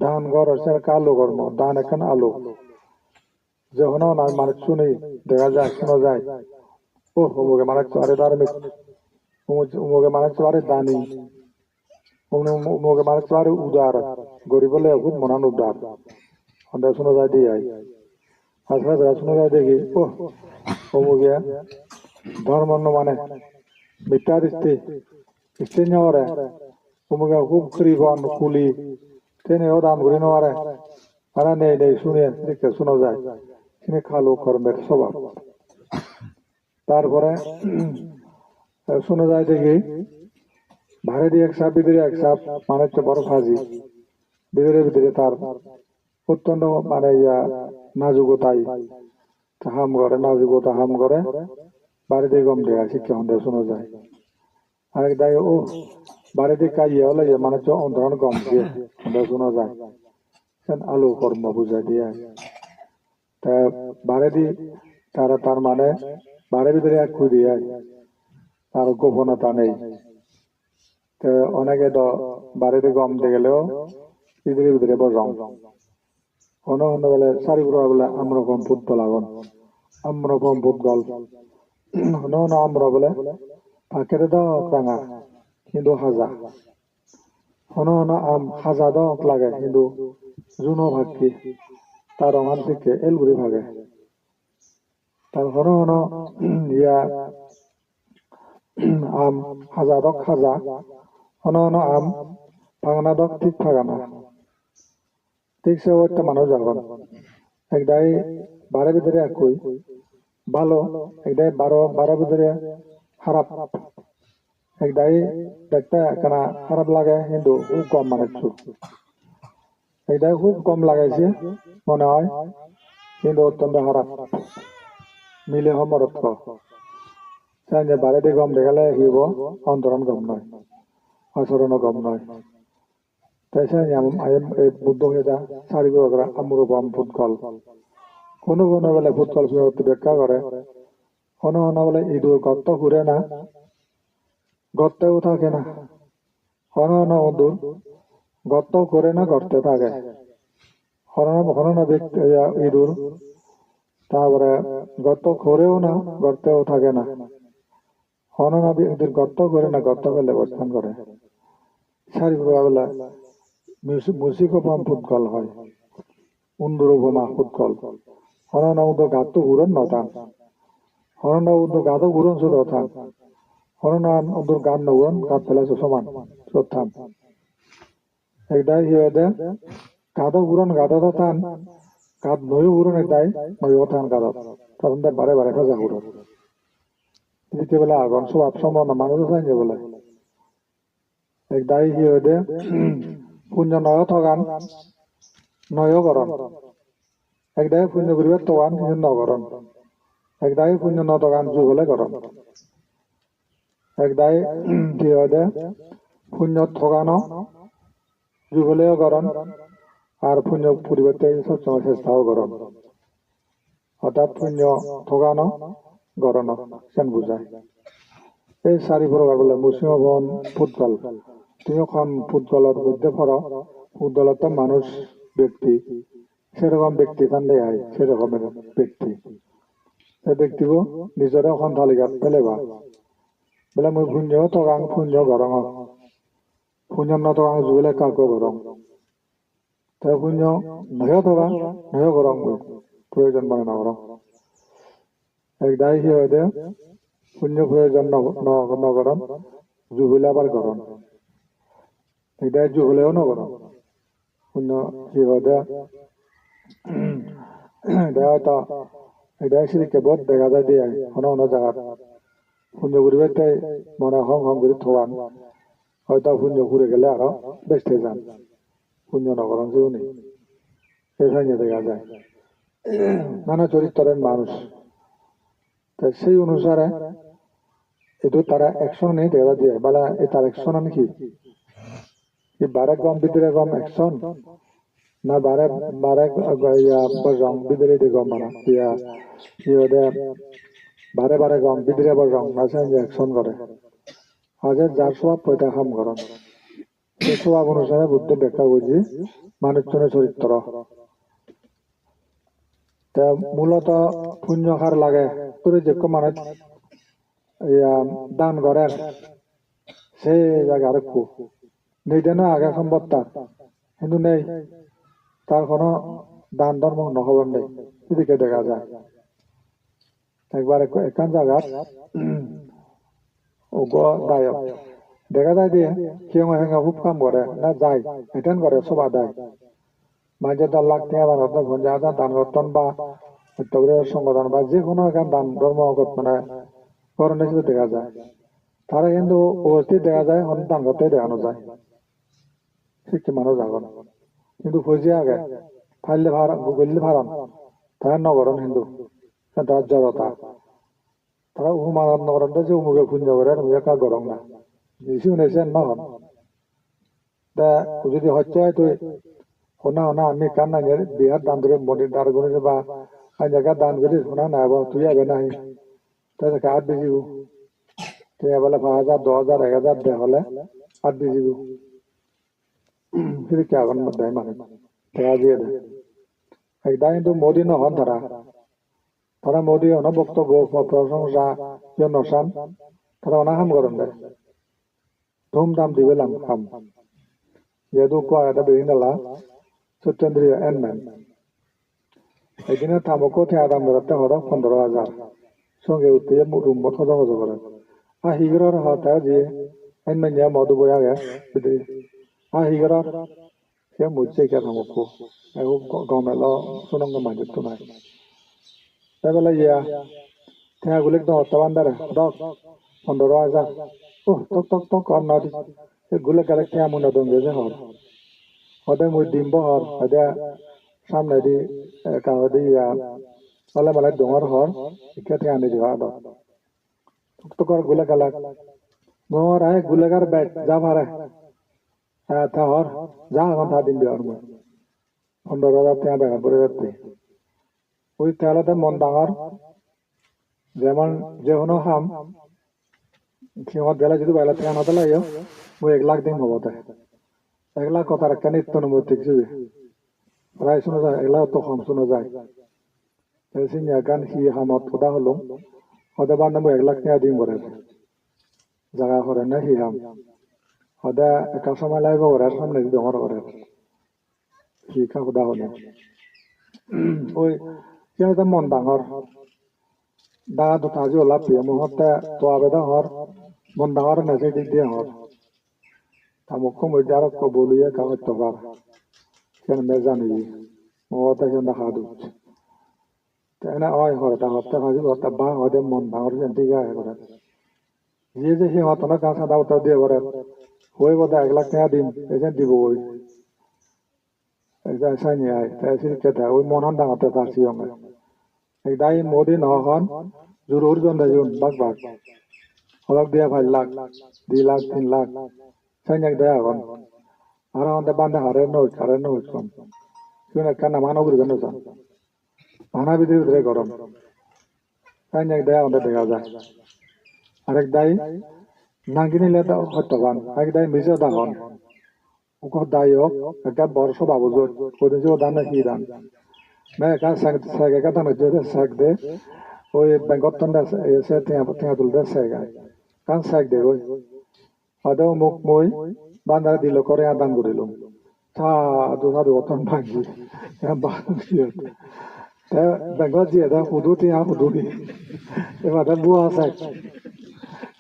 Dan gor sen ekkan alo kormo, dan ekkan alo. Je hono hono manuj suni dega jai, suno jai. Oh, umuge manuj bare dharmik, umu-, umuge manuj bare dani, umu-, umuge manuj bare udar, gorib ole hub monan udar. Honde suno jai de ai. Aste aste suno jai de ki, oh, umuge dhormo no mane, mittha dristi, icche no gore, umuge hub kiribon, kuli, seni o dan guri no pare. Mane nei nei suni, sedokke suno jai. Seni kalo kormor sobab. Tar pore, eh, suno jai de ki, baredi ek sap, bidire ek sap, manuj to boro paji. Bidire bidire tar ottonto mane iya najugo tai. Ta ham gore, najugo ta ham gore, baredi gom dega sikke honde suno jai. Arek dagi, oh, baredi ekka iye ole iye, mane to ontoran gom siye, honde suno jai. Sen alo kormo bujai de ai. Te baredi tara tar mane bare bidire ek hui de ai. Tar goponota nei. Te onege do baredi gom degeleo bidire bidire bojong. Hono hono bole sari puro bole amrokom putto lagon. Amro pom putgol. Hono hono amro bole pakkere dok ranga, hintu haja. Hono hono am haja dok lage, hintu juno pakke, ta rongan sekke el guri page. Tar hono hono iya am haja dok haja, hono hono am pagana dok thik pagana. Thik se obotte manuj agon. Ekdagi bare bidire ekkui bhalo, ekdagi baro, bare bidire harap. Ekdagi dekte ekkana harap lage, hintu hub gom manuccho. Ekdagi hub gom lage se mone oi, hintu ottonto harap. Mile ho morot ho. Senne baredi gom degele hi obo? Ontoran gom noi, achorono gom noi. Te senne am-, am-, ei Buddho hoyede sari purokar amro pom putgol. Hono hono bole putgol piyot bekka gore. Hono hono bole idur gotto hure na, gotteo thage na. Hono hono idur gotto hure na, gotte thage. Hono hono, hono hono bek-, iya, idur, ta pore gotto hureo na, gotteo thage na. Hono hono idur gotto hure na, gotto pele bostan gore. Sari purokar bole musi-, musik opoma putgol hoi. Undur opoma putgol. Hono hono idur gatto huron no than. Hono hono idur gatto huron sot than. Hono hono idur gat no huron, gat pele so soman sot than. Ekdagi hi hoide, gatto huron gattotto than, gat noyo huron ekdagi noyo than gattot. Todonde bare bare peja huron. Edikke bele agon, sobab sombonno manujo sanye bole. Ekdagi hi hoide, punyo noyo togan, noyo goron. Ekdagi punyo guribar togan, hintu no goron. Ekdagi punyo no togan, jubole goron. Ekdagi hi hoide, punyo togano juboleyo goron, ar punyo puribatte sob somoi chestao goron. Orthat punyo togano gorono, sen bujai. Ei sari purokar bole musi opoma putgol. Tumi hon putgolor moddhe poro, putgol orthat manuj, bekti. Serokom bekti than de ai, serokomer bekti. Te bektibo nijore hon talikat peleba? Bole mui punyo togang, punyo gorongor. Punyo no togang jubole ekka ekka gorong. Te punyo noyo togang, noyo gorong mui. Proyojon mone no gorong. Ekdagi hi hoide, punyo proyojon no, no, no goron, jubole abar goron. Ekdagi juboleo no goron. Punyo hi hoide, ekdagi hoito, ekdagi sedokke bohut dega jai de ai, hono hono jagat. Punyo guribatte mone hom hom guri togan. Hoito punyo pure gele aro bej thei jan. Punyo no goron siyune. Ei sanye dega jai. Nana chorittore manuj. Te sei onusare idu tara action ni dega jai. Bala ei tar action an hi? Hi bare gom bidire gom action? Na bare, bare, iya, bojong bidiredi gom bana? Iya, hi hoide, bare bare gom bidire bojong, na se action gore? Aje jar sobab hoide ham goron. Se sobab onusare Buddho bekka goji manuchchune chorittro. Te muloto punyo har lage, turi jekko manuj, iya, dan gorer, se jage arekku. Nei de no age sombot tar, hintu nei, tar hono dan dhormo hono hobor nei, sedokke dega jai. Ekbar ekko, ekkan jagat uggo dayok. Dega jai de, hiyonge hiyonge hub ham gore, na jai, attend gore soba dai. Manje do lakh tenga dan gotton, ponjaj hajar dan gotton ba ekko guri songho dan ba je hono ekkan dan dhormo gotton, mane gorone sidu dega jai. Tara hintu uposthit dega jai, hono dan gotte dega no jai. Sikke manuj agon. Hintu poije age, parle par-, golle paron. Tara no goron hintu. Siyan tara jorota. Tara uhuman no goron de je umuge punyo gorer, mui ekka gorong na. Siune siyan no hon. Te judi hocche oi tui, hona hona ami ekkan nanye bihar dan guri, mondir dan guri ba, anye ekka dan guri, hona na ebo, tui ebe nahi? Te ekka at bijibo. Te ebele pach hajar, dos hajar, ek hajar de hole at bijibo. Sedokke agon dai manuj. Te aji ede. Ekdagi hintu Modi no hon tara. Tara Modi hono boktobbo, pro-, prosongsa, iye no san. Tara bana ham goronde. Dhum dham dibe lam ham. Jehetu ekko agede Beringala, Satyendra N man. Ekdine ta mokko tenga dam berotte horo pondro hajar. Songe utte je mu-, room-ot hodo hodo gore. A hi goror hor te je N man je modu boi age bidire. A hi goror? Se mujje ekka ta mokko. Ego go-, gom elo sunonge manjotto nai. Te bele iya, tenga gulek dong otte bandare, dok, pondro hajar. Oh, tok, tok, tok, hor nw di. Se gulek galek tenga mui nw dong je hor. Hode mui dim bo hor, hode samnedi, ekka hode iya, ole male dongor hor, ikke tenga nw diba dok. Tok, tok, hor gulek galek. Mui hor, ai gulek ar bej, ja pare. Eh, ta hor, ja agon ta dim di hor mui. Pondro hajar tenga bag-ot bore jatte. Ui te olode mon dangor. Jemon je hono ham, siyot gele judi bale tenga no dele yo, mui ek lakh dim hobo te. Ek lakh hotar ekkan itto number thik sibe. Prai suno jai, ek lakh to hom suno jai. Te sini ekkan hi hamot hoda holung, hode bande mui ek lakh tenga dim gore. Jaga hore na hi ham. Hode ekka somoi lagibo gore, samne di dongor gore. Hi ekka hoda hone. Oi, siyan ekka mon dangor. Daga duta ji ola piye, mui hotte to abe dangor, mon dangor ne se dik diyongor. Ta mokko mui aro ekko boluye ekka hosto par. Siyan me jani. Mui hotte siyan da hadu. Te ene oi hore ta hotte haji hotte ba hoide mon dangor siyan dige age gore. Ye je hi hotte na ekkan sada uttor diye gore. Hoi bo da ek lakh tenga dim, ejen dibo goi. Ek jai sani ai, te sirikke te oi mon han dangotte ta siyonge. Ek dagi Modi no hon, juro urijon de jun, bak bak. Holok diye pach lakh, di lakh, tin lakh. Sani ek dagi agon. Aro honde bande hare noi, hare noi kon. Sigun ekkan nama no guribe no san. Bana bidire bidire gorom. Sani ek dagi agonde dega jai. Arek dagi nang ginile do hosto pan. Arek dagi mije da hon. Uko dayok, ekka bor soba bujot, hodin se hodan na hi dan. Me ekka sek, sek ekka dan hocche de sek de, oi bank-ottun de se, se tenga, tenga tulde sek ai. Ekkan sek de goi. Hoide umuk mui bandare di lokko tenga dan gurilung. Sadu sadu gotton bangi. Te bank-ot jiye de hudu tenga hudu hi. Ebade bua sek.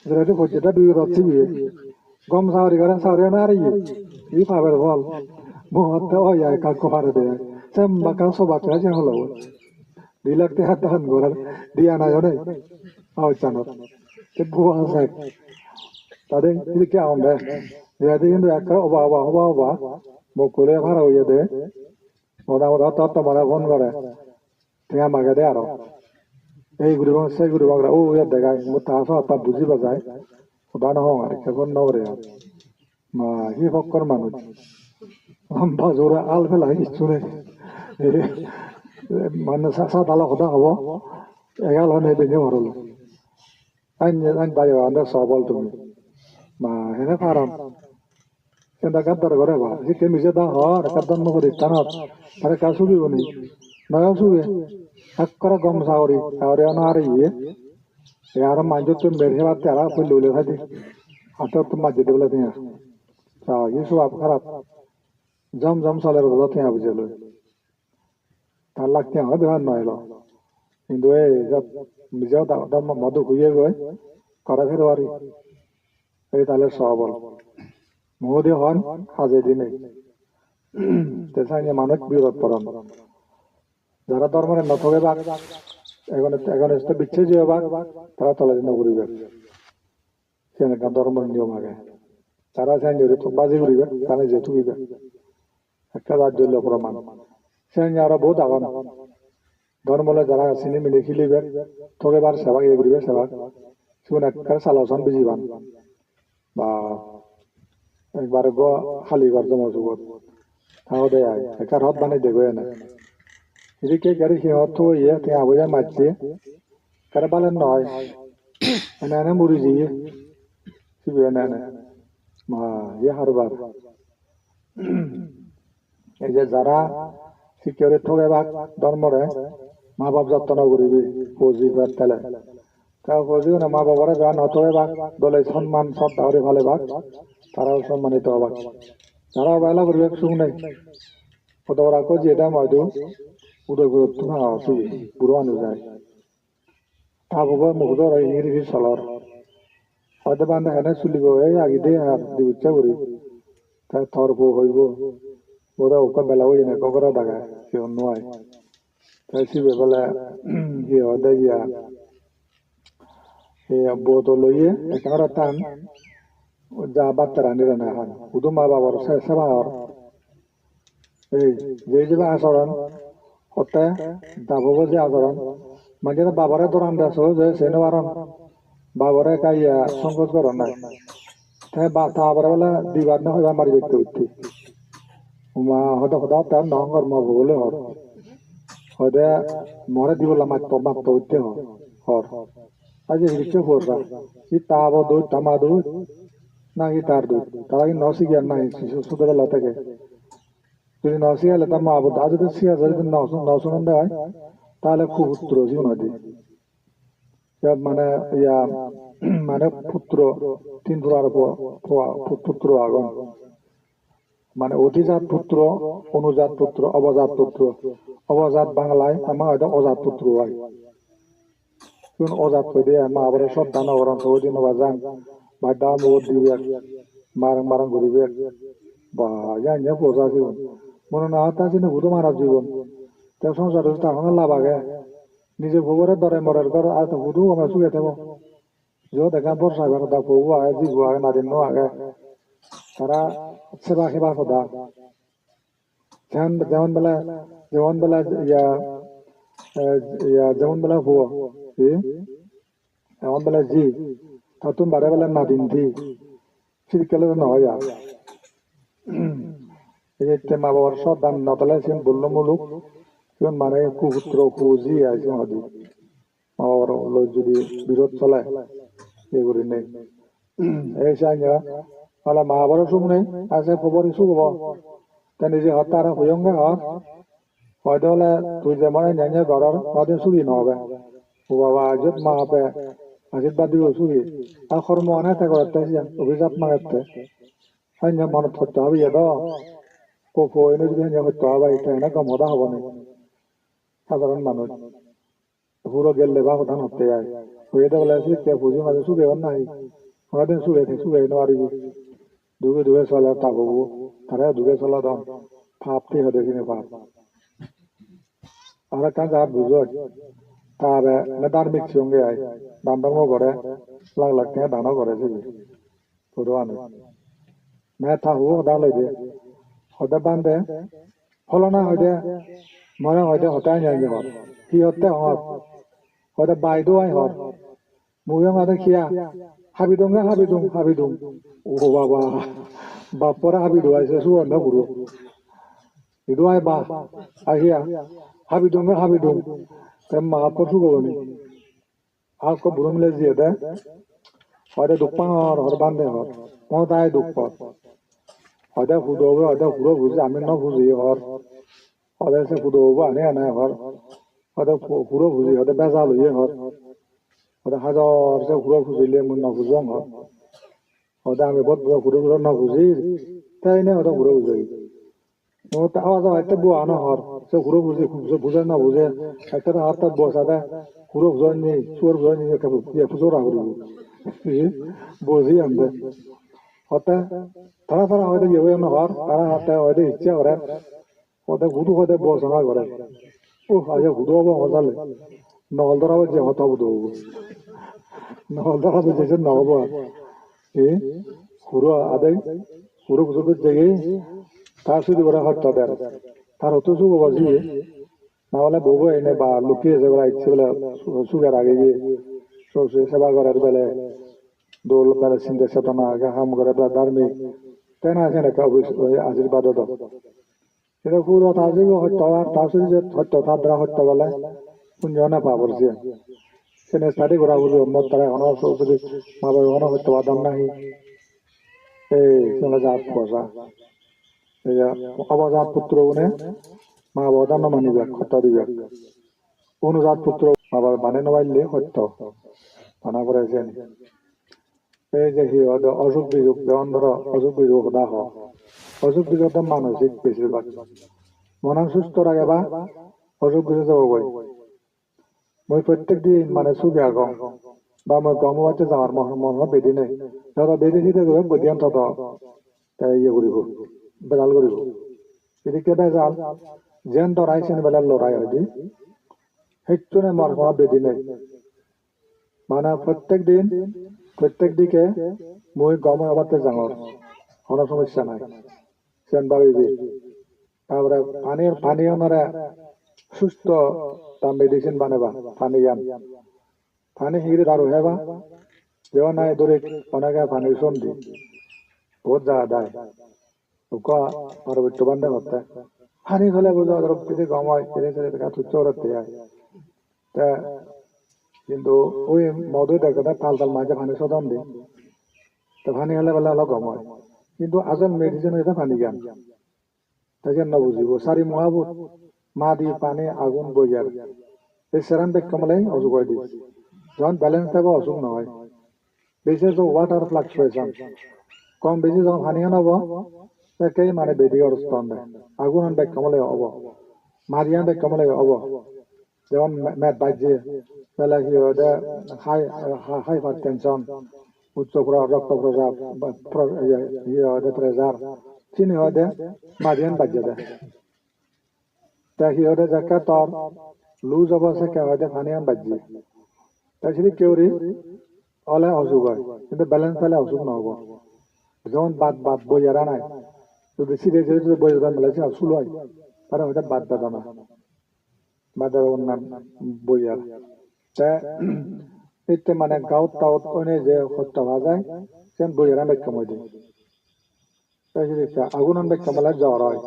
Jeredi pojje de dui rot sibe. Gom sagori gore, sagori ano ariye. Hi paber bol. Mo hotte oi ai ekka ekko pare de. Sem bakka sobat ka je holo. Di lakh tenga dan gorar. Diyan ayo nei. Aochanot. Te bua sek. Tade idikke agonde. Jehadi hintu ekkere oba, oba, oba, oba. Mokkole par oye de. Moda moda to to mane phone gore. Tenga magede aro. Ei guribong, sei guribong re, o, iyot degai. Mo ta so ta buji bajai. Hoda no hong ar, ikke phone no gore ar. Ma, hi pokkor manuj. Lamba jora al pela hissu nei. Mane sa-, sa dala hoda hobo. Egal hone bini horolo. Ain, ain bayo ande sobol tumi. Ma, hene paron. Kenda gaddar gore ba. Sikke mije da hor, ekka don mo gori tanot. Tare ka sugi goni. Noyo sugi. Ekkore gom sagori, sagori ano are iye. E aro manjottun mer hebatte aro pullo ule thadi. Hattottu majjede bole tenga. Sa, ye sobab harap. Jom jom soler bole tenga bujelo. Tar lak tenga hoi bepan no elo. Hintu ei jat mije da, da madu huye goi. Kore pherwari. Ei tale sobol. Modi hon haje dinei. Te sanye manuj birot poron. Jara dhormore no thogebak, egon, egon este bicche jeyobak, tara toledi no guribak. Siyan ekkan dhormor niyom age. Tara siyan jodi thok baji guribak, tara je thugibak. Ekka jat jollo proman. Siyan aro bohut agon. Dhormo loi jara sini mini khilibak, thogebar sebak, iye guribar sebak. Sigun ekkere salo son bijiban. Ba, ekbare go hali gor jomo sugot. Ta ode ai, ekka rot banei degoi ene. Edikke gari hi hot to ye, te abo ye macche. Kare balen noi. Ene ene muri jiye. Sibe ene ene. Ma, ye harbar. Ei je jara sikke guri thogebak dhormore, Ma bap jotto no guribe, puo ji pettele. Ta puo ji gune ma babore ja no togibak, dole sonman sroddha guri palibak, tarao sonmanito obak. Tara obela guribak suk nei. Podo orakko jiyede moidu, Udaipurottu na osi, buro manuj ai. Ta bobo mukdor oi hiri hiri solor. Hoide bhante hene sulibo ei agide ar dibucche guri. Te tor po hoibo. Bodo ukko bela oye ne kokoro dage, siyon no ai. Te sibe bole, hi hoide iya. Hi bodo loye, ekkore tan, ja batte rani rana han. Hudu ma babor se-, seba hor. Ei, je je asoron, hotte, dabobo je asoron, manje to babore doran de so je se no paron. Babore ekka iya songkoj goron nai. Te ba-, ta babore bole dibar no hoibar mari bekte utte. Uma hodo hodo hotte no hongor mo bogole hor. Hoide more dibolla matto, matto utte hor. Hor. Aje hiricche porra. Hi ta bo dut, ta ma dut. Na hi tar dut. Tara hi no sigiyan nahi, su-, su-, sudo bela theke. Jodi no sigale ta ma bo da jodi siga jodi no sun-, no sunon de oi, tahole kuputro jigun hoide. Ya mane, ya, mane putro, tin puror po-, po-, pu-, putro agon. Mane odhijat putro, onujat putro, obojat putro. Obojat Banglai ama hoide ojat putro oi. Sigun ojat hoide ai, ma babore sroddha no goron, sogodi no bajan, baj dagor mugot dibak, marong marong guribak. Ba, iyan iyan poja sigun. Mone no hotte sini hudu manuj jibon. Te songsarot ta honge lab age. Nije pubore dore morer ghor, ar to hudu gome suge thebo. Jiyot ekkan bor saibar hoda, puo age, jibo age, nadinno age. Tara seba hebar hoda. Jemon, jemon bele, jemon bele, iya, eh, iya, jemon bele puo, hi? Jemon bele ji, tattun bare bele nadin di. Sidikke ole no oi ar. Ei je te ma babor sroddha no thele siyen bullo muluk, siyen mane kuputro kuji ai siyen hoide. Ma babor loi jodi birod sole, ei gurinei. Ei sanye, ole ma babore suk nei, ase pobor hi suk obo. Te nije hotte aro hoyonge hor. Hoide ole tui jemon ene ene goror, hoide sugi no obe. O baba, jot ma babe, ajit badi o sugi. Ar hormo ane te gorette siyan, obhijap magette. Sanye monot hosto habi edo. Popo ene jodi ene hosto habai, te ene gom hoda hobo ni. Sadharon manuj. Puro gelle ba hodan hotte ai. Hoye de bole sikke puji maje suge on nahi. Hono din suge te suge no paribi. Duge duge soler ta bobo. Tare duge solodon. Pap te hode sini pap. Aro ekkan jat bujoj. Tare ne dharmik songe ai. Dan dharmo gore. Lak lak tenga dano gore sibe. Puro anu. Me ta hu hoda loide. Hoda bande. Holona hoide. More hoide hoda anya anya hor. Hi hotte hor. Hoide baido ai hor. Mui ong ade kiya. Habidung ge habidung, habidung. O baba. Bapore habido ai se suor na guru. Idu ai ba. Ai kiya. Habidung ge habidung. Te ma por su goni. Ar ekko buro mile jiyede, hoide duk pangor, hor bhante hor, mo dai duk por. Hoide hudu obo, hoide huro puji, ami no puji hor. Hoide se hudu obo ani ene hor. Hoide hu-, huro puji, hoide bejal oye hor. Hoide hajor se huro pujile mui no pujong hor. Hoide ami bot bot huro huro no puji, te ene hoide huro puji. O ta awa jawa ette bua no hor. Se huro buje, se buje no buje. Ette ta hatta bua sade huro buje ni, suor buje ni, ekka bu-, ye pujo ra huro. Ye, buji ande. Hotte, tara tara hoide ye no hor, tara hotte hoide icche gore. Hoide hudu hoide bua sara gore. O, aja hudu obo hojale. Nogol dora bo je hoto hudu obo. Nogol dora bo je je no obo. E, huro adai, huro kujo dojjegi, ta sudi bore hosto der. Tar hoto sugo baji, na ole bobo ene ba lukki ese bela icche bela su-, suger age ye. So, se seba gorer bele, dol bele sinde chetona age, ham gore bele dharmik. Te na sene ekka obis-, oi ashirbad do. Sene puro ta jibo hosto ar ta suri je hosto ta dara hosto bole punyo na pabor je. Sene study gora puribo, mot tara hono so-, suri ma babe hono hosto padon nahi. Ei, sene jat posa. Ei ja, obo jat putro gune, ma baba dano manibak, hosto dibak. Onujat putro abar bane no palle hosto. Bana pore siyen. Ei je hi hoide osuk bisuk, jemon dhoro osuk bisuk hoda ho. Osuk bisuk to manosik beshirbhag. Monan susto rageba osuk bisuk jebogoi. Mui prottek din mane sugi agong. Ba mui gom obatte jangor, mo-, mo-, mo bedi nei. Jodo bedi sidi guri bediyan todo te iye guribo, bejal guribo. Edikke bejal, jiyan dorai siyen bele lorai hoide. Hicchu nei, mor hono bedi nei. Mane prottek din, prottek dike mui gom obatte jangor. Hono somossa nei. Siyan babibe. Tar pore pani, pani onore susto ta medicine baneba, paniyan. Pani hiri daru heba. Jemon nahi duri onege pani somdi. Bohut jaga dai. Ukko Parbotto bhante hotte. Pani hole bujo ador pide gom oi, pide pide pide tuccho orotte ai. Te hintu oi modo degede tal tal maje pani sodon di. Te pani hole bole olo gom oi. Hintu asol medicine hoide paniyan. Te siyen no bujibo. Sari muhabut, madi, pani, agun, boiyer. Ei seran bekkan mile osuk oi de. Jokhon balance thebo osuk no oi. This is the water fluctuation. Kom besi jokhon paniyan obo, te ekkere mane bedi oroston de. Agunan bekkan mile obo. Madiyan bekkan mile obo. Jemon me-, met bajje, tale hi hoide high, ha-, hypertension, uccho pro-, rokto proja-, ba-, pro-, iye, hi hoide pressure, sini hoide madiyan bajje de. Te hi hoide jekke tor loose obo sekke hoide paniyan bajje. Te sedokke guri ole osuk oi, hintu balance thele osuk no obo. Jemon bat, bat boiyer anai, jodi side side jodi boiyer mile se sulo oi, tare hoide bat bedona. Mother onnan boiyer. Te itte mane gout tout oine je hosto pa jai, sen boiyeran bekkan oi de. Te sidi ekka agunan bekkan mile jor oi,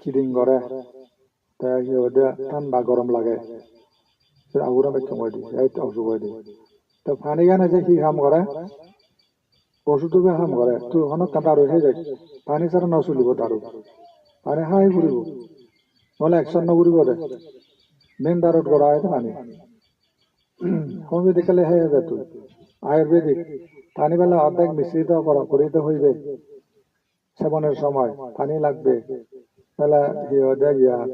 kiding gore, te hi hoide thanda gorom lage, se agunan bekkan oi de, ei osuk oi de. Te paniyan je hi ham gore, osudo be ham gore, tui hono ekkan daru hei jai, pani sara no sulibo daru. Pani hai puribo. Nole action no guribo de. Main darut gora oi de pani. Homeopathic hei de tui. Ayurvedic. Pani bele ordek misrito gora guri de hoibe. Sebonor somoy pani lagbe. Bele hi hoide iyan.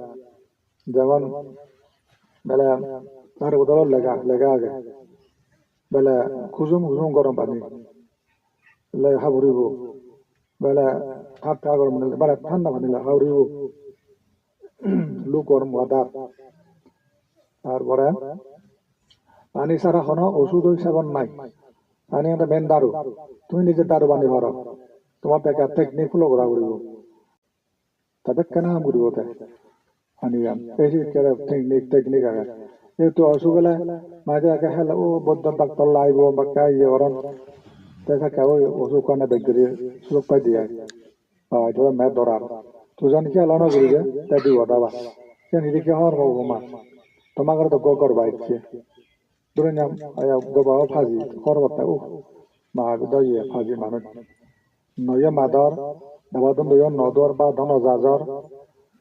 Jemon bele tar bodolot lega, lega age. Bele kusum kusum gorom pani le haburibo. Bele thanda gorom pani le, bele thanda pani le haburibo. Lukewarm water. Tar pore pani sara hono osud oi sebon nai. Pani ekkan main daru. Tumi nije daru bani paro. Tomar ekka technique follow gora puribo. Te bekkani ham guribo te. Paniyan. Ei je ekkere technique, technique age. Jehetu osuk ole maje age helo, o boddon doctor laibo, bakka iye goron. Te sakka oi osuk hone beg guri suluk pai de ai. Oi, to me dorar. Tujon ki alo no guribe, te dibo daba. Sen hidikke hor mo goma. Toma gor to go gor bai che. Dure nyam, aya goba o phaji, hor botte, uh, ma bi do ye phaji manuj. No ye mador, daba dun do yo no dor, ba dono jajor,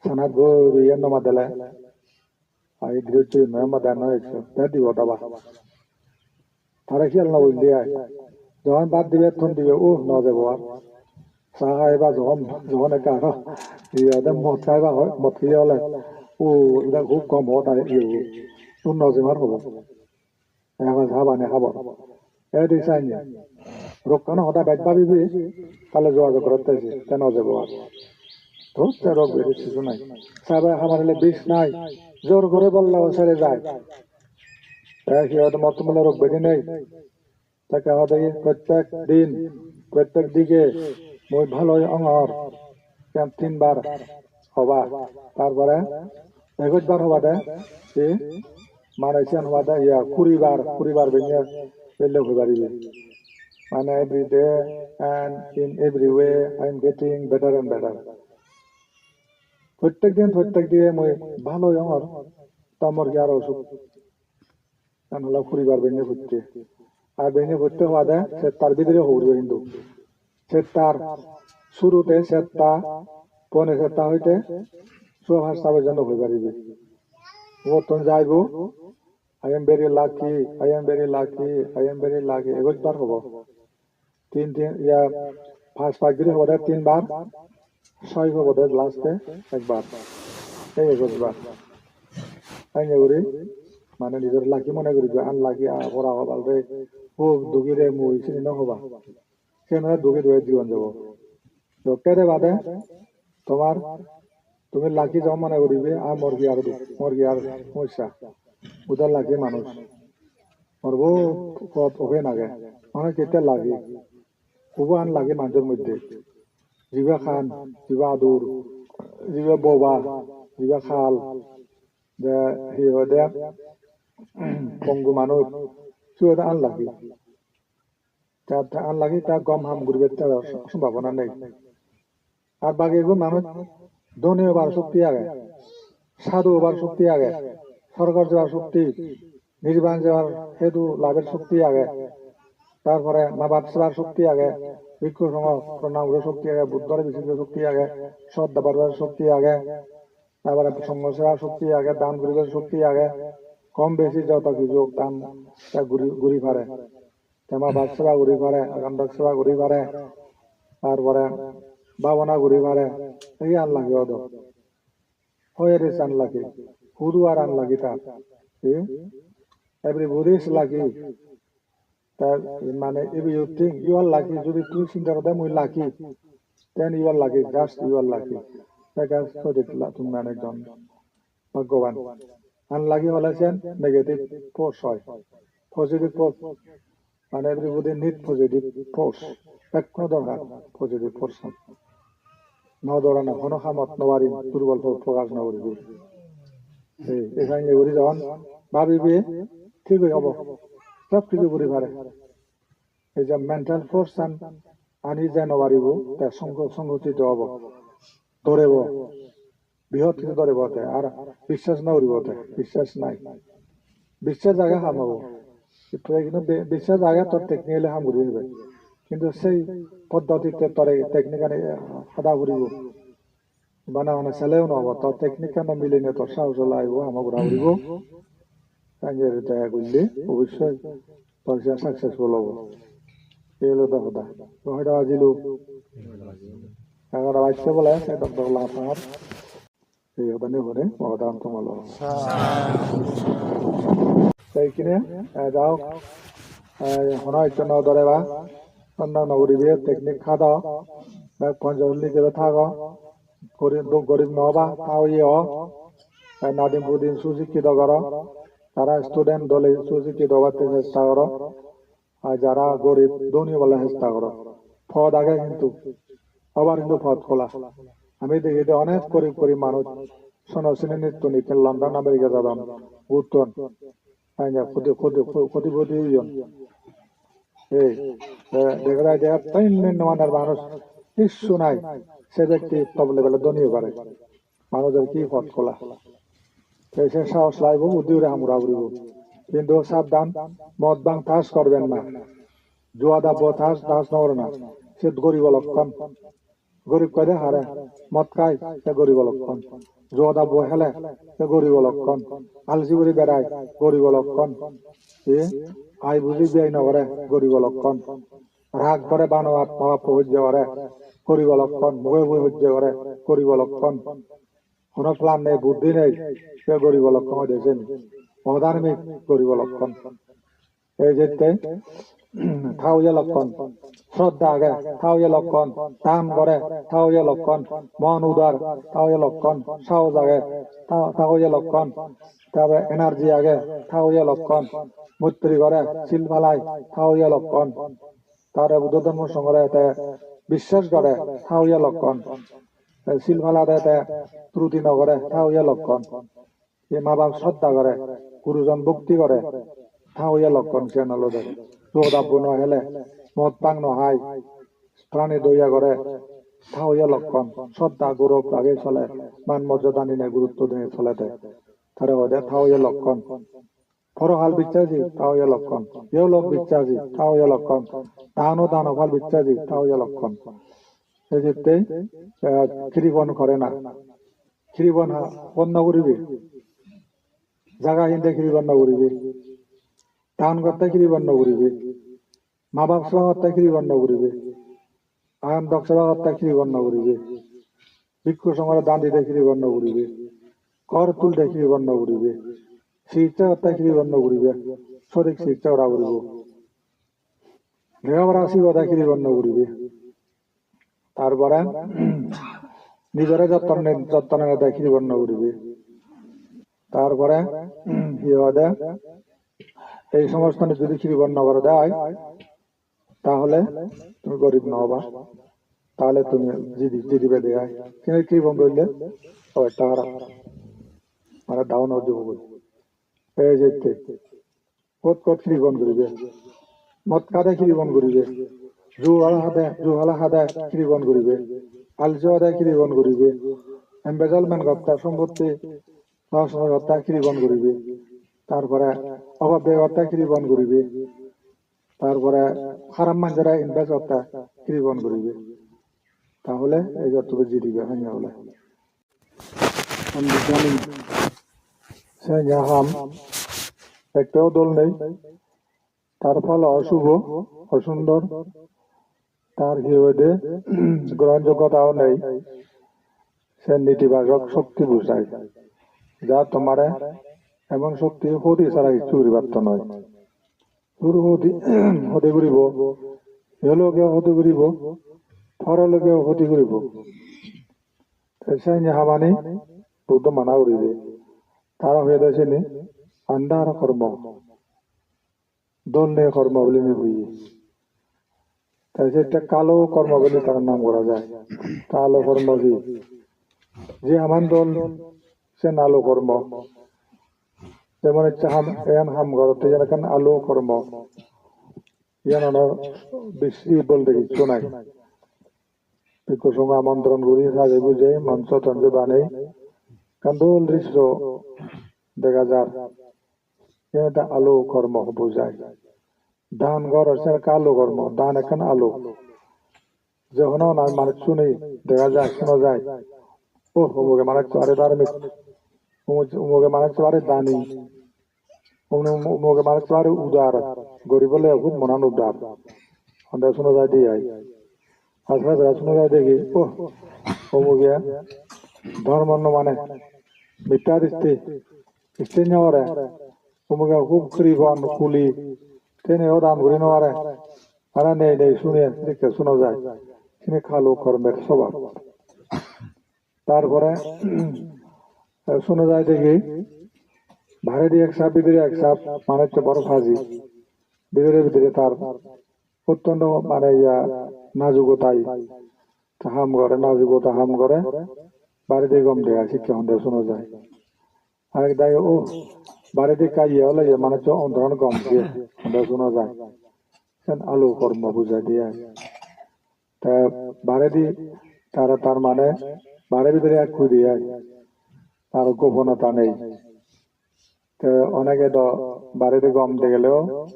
sanat gori ye no madele. Ai giri tu no madar no ekso, te dibo daba. Tare khiyal no bulle ai. Jokhon bhat dibe, thon dibe, uh, no jebo ar. Cha haiba jokhon, jokhon ekka aro, iye de mot haiba hoi, mot hiye ole, uh, ida hub kom hot age, iye, uh, no jemar hobo. Ebar habani habor. Edi sanye. Rokkano hoda bej babibi, tale jogajog gorotte se, te no jebo ar. Totte rog bedi sisu nai. Sabe hamarile bis nai. Jor gore bolle o sere jai. Te hi hoide motto mole rog bedi nei. Te ke hoide prottek din, prottek dige mui bhalo ongor. Siyan tinbar hoba. Tar pore egoj bar hoba de, hi? Mane siyan hoba de, iya, kuri bar, kuri bar benne belle hoi paribe. Mane every day and in every way I am getting better and better. Prottek din, prottek dige mui bhalo ongor, to mor hi aro osuk. Iyan holo puribar benne potte. Ar benne potte hoide settar bidire hobor hintu. Settar surute setta, pone setta hoite sua pasta porjonto hoi paribe. Ubottun jaibo, "I am very lucky, I am very lucky, I am very lucky," egoj bar hobo. Tin tin, iya, pas pas guri hobode tin bar, soi hobode last-e ekbar. Ei egoj bar. Ene guri, mane nijor lucky mone guribe, unlucky, ah, pora hobal re, hub dugi re mui, sini no hoba. Siyen ole duge duge jiban jabo. Dokke de bade tomar, tumi lucky jemon mone guribe, ar mor hi ar duk, mor hi ar somossa. Uda lucky manuj. Mor bo pot open age. Mane jette lucky. Hubo unlucky manujor moddhe. Jibe khan, jibe adur, jibe boba, jibe khal, de hi hoide, pongu manuj, sibe unlucky. Te, te unlucky, te gom ham guribatte sombhabona nei. Ar bagigun manuj dhoni obar shokti age, sadhu obar shokti age, sorgot jebar shokti, nirban jebar hetu labher shokti age, tar pore ma bap sebar shokti age, bhikkhu songho pranam guribar shokti age, Buddhore bising guribar shokti age, sot dabar shokti age, tar pore songho sebar shokti age, dan guribar shokti age, kom besi joto kiju dan te guri, guri pare. Te ma bap seba guri pare, agandak seba guri pare, tar pore bhabona guri pare, ei unlucky odo. Where is unlucky? Who do are unlucky ta? Eh? Everybody is lucky. Ta mane, if you think you are lucky, jodi tui sinte gorode mui lucky, then you are lucky, just you are lucky. Because so dekla tumi mane ekjon bhaggoban. Unlucky hole siyen negative force oi. Positive force, mane everybody need positive force. Bekkuno dorkar positive force. No dorana, hono hamot no parim, durbol pro-, prokash no guribo. Ei, ei sanne guri jokon bhabibe, thik oi obo. Sob kichu guri pare. Ei je mental force an ani je no paribo, te songko-, songkochito obo. Dorebo. Bihot hissu doribo te, ar biswas no guribo te, biswas nai. Biswas age ham obo. Ekku ekku bi-, biswas age tor technically ham guri dibe. Hintu sei poddotite tor ei technique ani hada puribo. Bana bana seleyo no obo, tor technique ani miline tor sahos laibo, ham gora puribo. Kanjeri te gulli, obossoi. Tor siyan successful obo. Ei olode hoda. To hoda bajilo. Egarota bajje bole, se dok dok langa tangar. Ei hodani hone, mo hoda an tomar loge. Te ikkine, eh, jahok, eh, hono hissu no dore ba, honno no guribe, technique hado, bek ponchos lite thago, gorib, duk gorib no oba, tao ye o, eh, nadim pudim susikkito goro, tara student dole susikkito obatte chesta goro. Ar jara gorib dhoni obole chesta goro. Pot age hintu. Obar hintu pot hola. Ami degi de onek gorib gorib manuj sono sini nitto nitte London America jadon. Gutton. Ai na koti, koti, koti, koti oyon. Ei, de-, dega jai de tin tin maner manuj hissu nai. Se bekti top level-ot dhoni oi pare. Manujor hi pot hola? Te se sahos laibo, buddhi guri ham gora puribo. Hintu sabdhan, mod bhang tas korben na. Jua dabbo tas, tas no gorana. Se goribo lokkon. Gorib hoide hare, mod khai, se goribo lokkon. Jua dabbo hele, se goribo lokkon. Alsi guri berai, goribo lokkon. E, ai buji biyai no gore, goribo lokkon. Rag gore, bano at, ma bappo hojje gore, goribo lokkon. Muge muge hojje gore, goribo lokkon. Hono plan nei, buddhi nei, se goribo lokkon hoide seni. Odharmik, goribo lokkon. Ei jette, tao ye lokkon. Shraddha age, tao ye lokkon. Dan gore, tao ye lokkon. Mon udar, tao ye lokkon. Sahos age, ta-, tao ye lokkon. Tabe energy age, tao ye lokkon. Moitri gore, sil palai, tao ye lokkon. Tare Buddho dhormo songhore te biswas gore, tao ye lokkon. Te sil palade te truti no gore, tao ye lokkon. Ei ma bap shraddha gore, gurujon bhokti gore, tao ye lokkon siyan olode. Jua dabbo no hele, mod bhang no hai, prani doya gore, tao ye lokkon. Shraddha gourob rage sole, man morjada dinei gurutto dinei solede. Tare hoide tao ye lokkon. Porohal bissaji, tao ye lokkon. Iholok bissaji, tao ye lokkon. Dano dano phal bissaji, tao ye lokkon. Ei jette, eh, kiripon gore na. Kiripon ha-, bon no guribe. Jaga hinde kiribon no guribe. Dan gotte kiribon no guribe. Ma bap seba gotte kiribon no guribe. Ayon dok seba gotte kiribon no guribe. Bhikkhu songhore dan dide kiribon no guribe. Ghor tulde kiribon no guribe. Sikittsa gotte kiribon no guribe. Sothik sikittsa gora puribo. Lega pora sigode kiribon no guribe. Tar pore nijore jotton ne-, jotton nede kiribon no guribe. Tar pore hi hoide, ei somosto jodi kiribon no gorode oi, tahole tumi gorib no oba, tahole tumi jidi, jidi pede oi. Kintu kiribon gorile obosta harap, mane down oi jebo goi. Ei jette, hot hot kiribon guribe, mot hade kiribon guribe, jua hade, jua hade kiribon guribe, aljo hade kiribon guribe, embezzlement gotte, sompotti loss gotte kiribon guribe, tar pore opobey gotte kiribon guribe, tar pore harap manjore invest gotte kiribon guribe. Tahole ei jotto jidibe hanya bole. Ami jani, se ya ham ektaw dol nei, tar phol osubho, osundor, tar hi hoide, grohonjoggotao nei, se netibajok shokti bujai, ja tomare emon shokti hoti sara hissu guri patto noi. Guru hoti, hoti guribo, iholoke hoti guribo, poroloke hoti guribo. Te seni hamani Buddho mana guride. Tara hoyede seni andhar kormo, dol nei kormo bili ni hoye. Te sette kalo kormo bili tara nam gora jai. Kalo kormo hi? Je haman dol, sen alo kormo. Jemon ecche ham, eyan ham gorotte eyan ekkan alo kormo. Eyan honor bisi bolte hissu nai. Bhikkhu songho amontron guri sajei bujei moncho toncho banei ekkan dol drisso dega jar. Eyan ekkan alo kormo bujai. Dan goror sen ekkan alo kormo, dan ekkan alo. Je hono hono manuj suni dega jai, suno jai. Oh, umuge manuj bare dharmik, umu-, umuge manuj bare dani, umu-, umuge manuj bare udar, gorib ole hub monan udar. Honde suno jai de ai. Asra jara suno jai degi, oh, umuge dhormo no mane, mittha dristi, icche no gore, umuge hub kiribon, kuli, tene o dan guri no pare, para nei nei suni, dikke suno jai. Sini kalo kormer sobab. Tar pore, eh, suno jai degi, baredi ek sap, bidire ek sap, mane hocche boro paji. Bidire bidire tar ottonto mane iya najugo tai. Ta ham gore, najugo ta ham gore, baredi gom dega sikke honde suno jai. Arek dagi, oh, baredi ekka iye ole iye, mane hocche ontoran gom siye, honde suno jai. Sen alo kormo bujai de ai. Te baredi tara tar mane bare bidire ekku de ai. Tar goponota nei. Te onege do baredi gom degeleo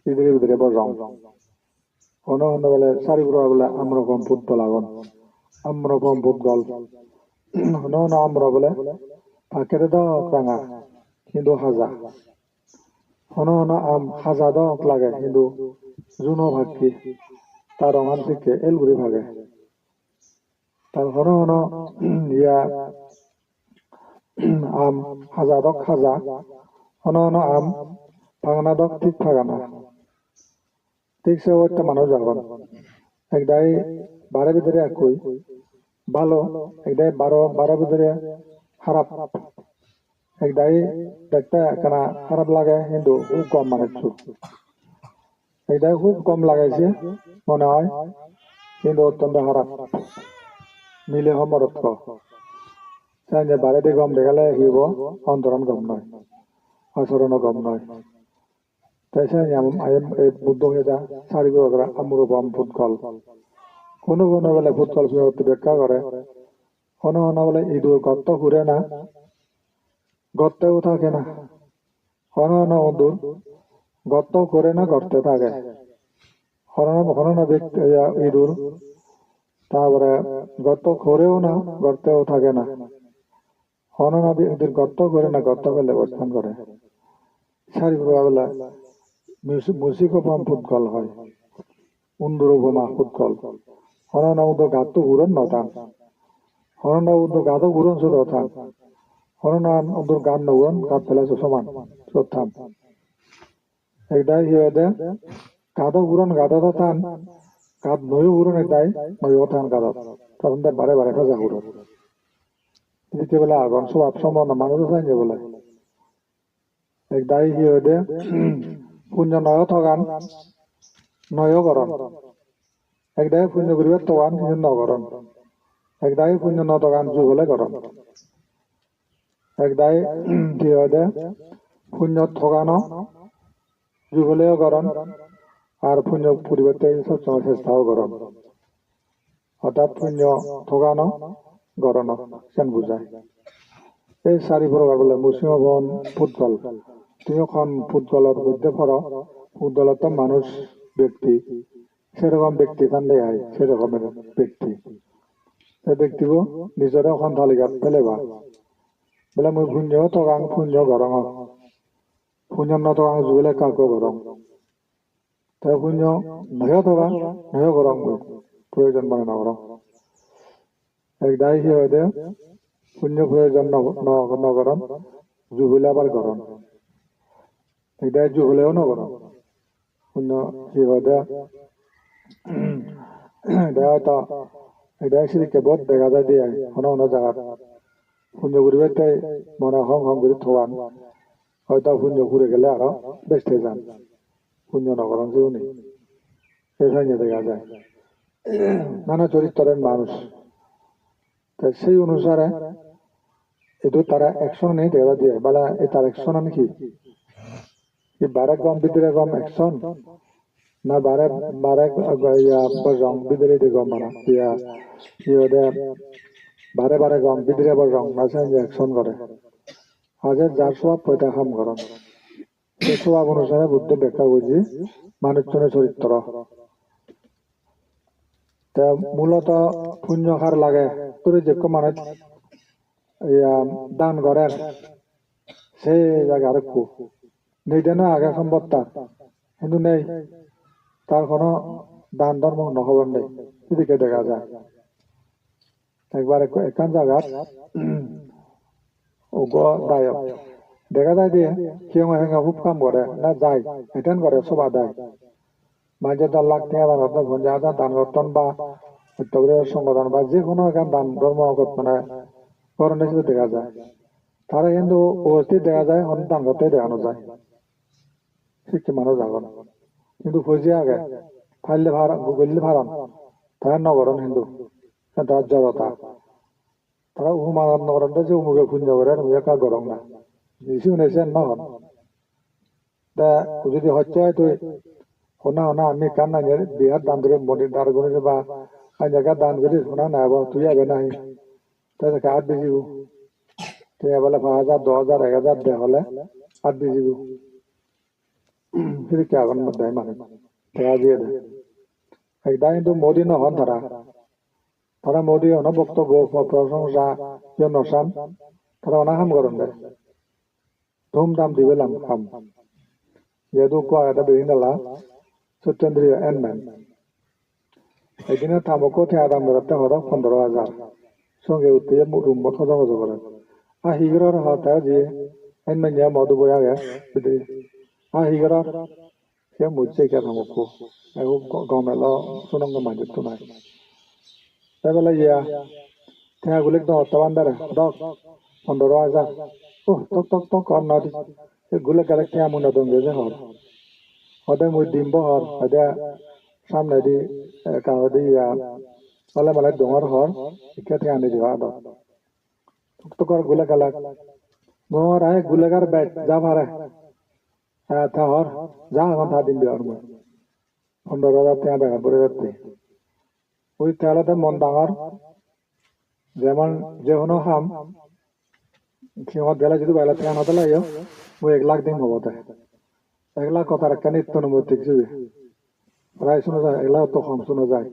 bidire bidire bojong. Hono hono bole sari puro bole amropom putgol agon. Amropom putgol. Hono hono amro bole pakkere dok ranga, hintu haja. Hono hono am haja dok lage, hintu juno pakke, ta rongan sikke el guri page. Tar hono hono, iya, am haja dok haja, hono hono am pagana dok thik pagana. Thik se obotte manuj agon. Ek dagi bare bidire ekkui bhalo, ek dagi baro, baro bidire harap. Ek dagi dekte ekkana harap lage, hintu hub gom manuccho. Ek dagi hub gom lage se mone oi, hintu ottonto harap. Mile ho morot ho. Senne baredi gom degele hi obo? Ontoran gom noi, achorono gom noi. Te seni am-, am-, ei Buddho hoyede sari puro gore amropom putgol. Hono hono bole putgol piyot bekka gore. Hono hono bole idur gotto hure na, gotteo thage na. Hono hono idur gotto hure na, gotte thage. Hono hono, hono hono bek-, iya, idur, ta pore gotto hureo na, gotteo thage na. Hono nodi idur gotto gore na gotto pele obosthan gore. Sari puro bele musi-, musik opoma pudgol hoi. Undur opoma pudgol. Hono na undur gatto uron no than. Hono na undur gatto uron sot than. Hono na undur gat no uron, gat pele so soman. Sot than. Ekdagi hi hoide, gado puron gadot than, gad noyo puron ekdagi noyo than gadot. Tokon de bare bare peja puron. Edikke bele agon, sobab sombonno manujo sanye bole. Ekdagi hi hoide, punyo noyo togan, noyo goron. Ekdagi punyo guribar togan, hintu no goron. Ekdagi punyo no togan, jubole goron. Ekdagi hi hoide, punyo togano juboleyo goron, ar punyo puribatte sob somoi chestao goron. Orthat punyo togano gorono, sen bujai. Ei sari prokar bole musimobon pudgol. Tumi hon pudgolor moddhe poro, pudgolotto manuj bekti. Serokom bekti than de ai, serokom bekti. Te bektibo nijore hon talikat peleba. Bole mui punyo togang, punyo gorongor. Punyo no togang jubole ekka ekka gorong. Te punyo noyo togang, noyo gorong mui. Proyojon mone no gorong. Ekdagi hi hoide, punyo proyojon no, no, no goron, jubole abar goron. Ekdagi juboleyo no goron. Punyo hi hoide, ekdagi hoito, ekdagi sidikke bohut dega jai de ai, hono hono jagat. Punyo guribatte mone hom hom guri togan. Hoito punyo pure gele aro bej hoi jan. Punyo no goron siyune. Ei sanye dega jai. Nana chorittore manuj. Te sei onusare idu tara action ani dega jai. Bala ei tar action ani hi? Hi bare gom bidire gom action? Na bare, bare, iya, bojong bidire di gom bana? Iya, hi hoide, bare bare gom bidire bojong, na se action gore? Aje jar sobab hoide ham goron. Se sobab onusare Buddho bekka goji manuchchune chorittro. Te muloto punyo har lage, turi jekko manuj iya dan gorer, se jage arekku. Nei de no age sombot tar, hintu nei, tar hono dan dhormo hono hobor nei, sidikke dega jai. Ekbar ekko, ekkan jagat uggo dayok dega jai de, hiyonge hiyonge hub ham gore, na jai, attend gore soba dai. Manje do lakh tenga dan gotton, ponjaj hajar dan gotton ba ekko guri songho dan ba je hono ekkan dan dhormo gottone goronde sidu dega jai. Tara hintu uposthit dega jai, hono dan gotte dega no jai. Sikke manuj agon. Hintu poije age, palle par-, golle paron, tara no goron hintu. Siyan tara jorota. Tara uhuman no goron de je umuge punyo gorer, mui ekka gorong na. Siune siyan no hon. Te judi hocche oi tui, hona hona ami ekkan anye bihar dan guri moni dar guri ba, anye ekkan dan guri hona na ebo, tui ebe nahi? Te ekka at bijibo. Te ebele paanch hajar, dos hajar, ek hajar de hole at bijibo. Sidikke agon moddhe manuj. Tara diye de. Ekdagi hintu modi no hon tara. Tara modi hono boktobbo, pro-, prosongsa, iyo no san. Tara ona ham goron de. Dhum dham dibe lam ham. Jehetu ekko agede beyin dala, Satyendriya N man. Ekdine ta mokko tenga dan berotte horo pondro hajar. Songe utte je mu-, room-ot hojo hojo gore. A hi goror, hor te je N man je modu boi age bidire. A hi goror? Se mujje ekka ta mokko. Ego go-, gom elo sunonge manjotto nai. Te bele iya, tenga gulik dong otte bandare, dok, pondro hajar. Oh, tok, tok, tok, hor nw di. Se gulik gale tenga mui nw dong je hor. Hode mui dim bo hor, hode samnedi, ekka hode iya, ole male dongor hor, ikke tenga nw diba dok. Tok, tok, hor gulik gale. Mor ai gulik ar bej, ja pare. Eh, ta hor, ja agon ta dim di hor mui. Pondro hajar tenga bega puri jatte. Ui te olode mon dangor, jemon je hono ham, siyot gele judi bela tenga no dele yo, mui ek lakh dim hobo te. Ek lakh hotar ekkan itto number tik sibe. Prai suno jai, ek lakh to hom suno jai.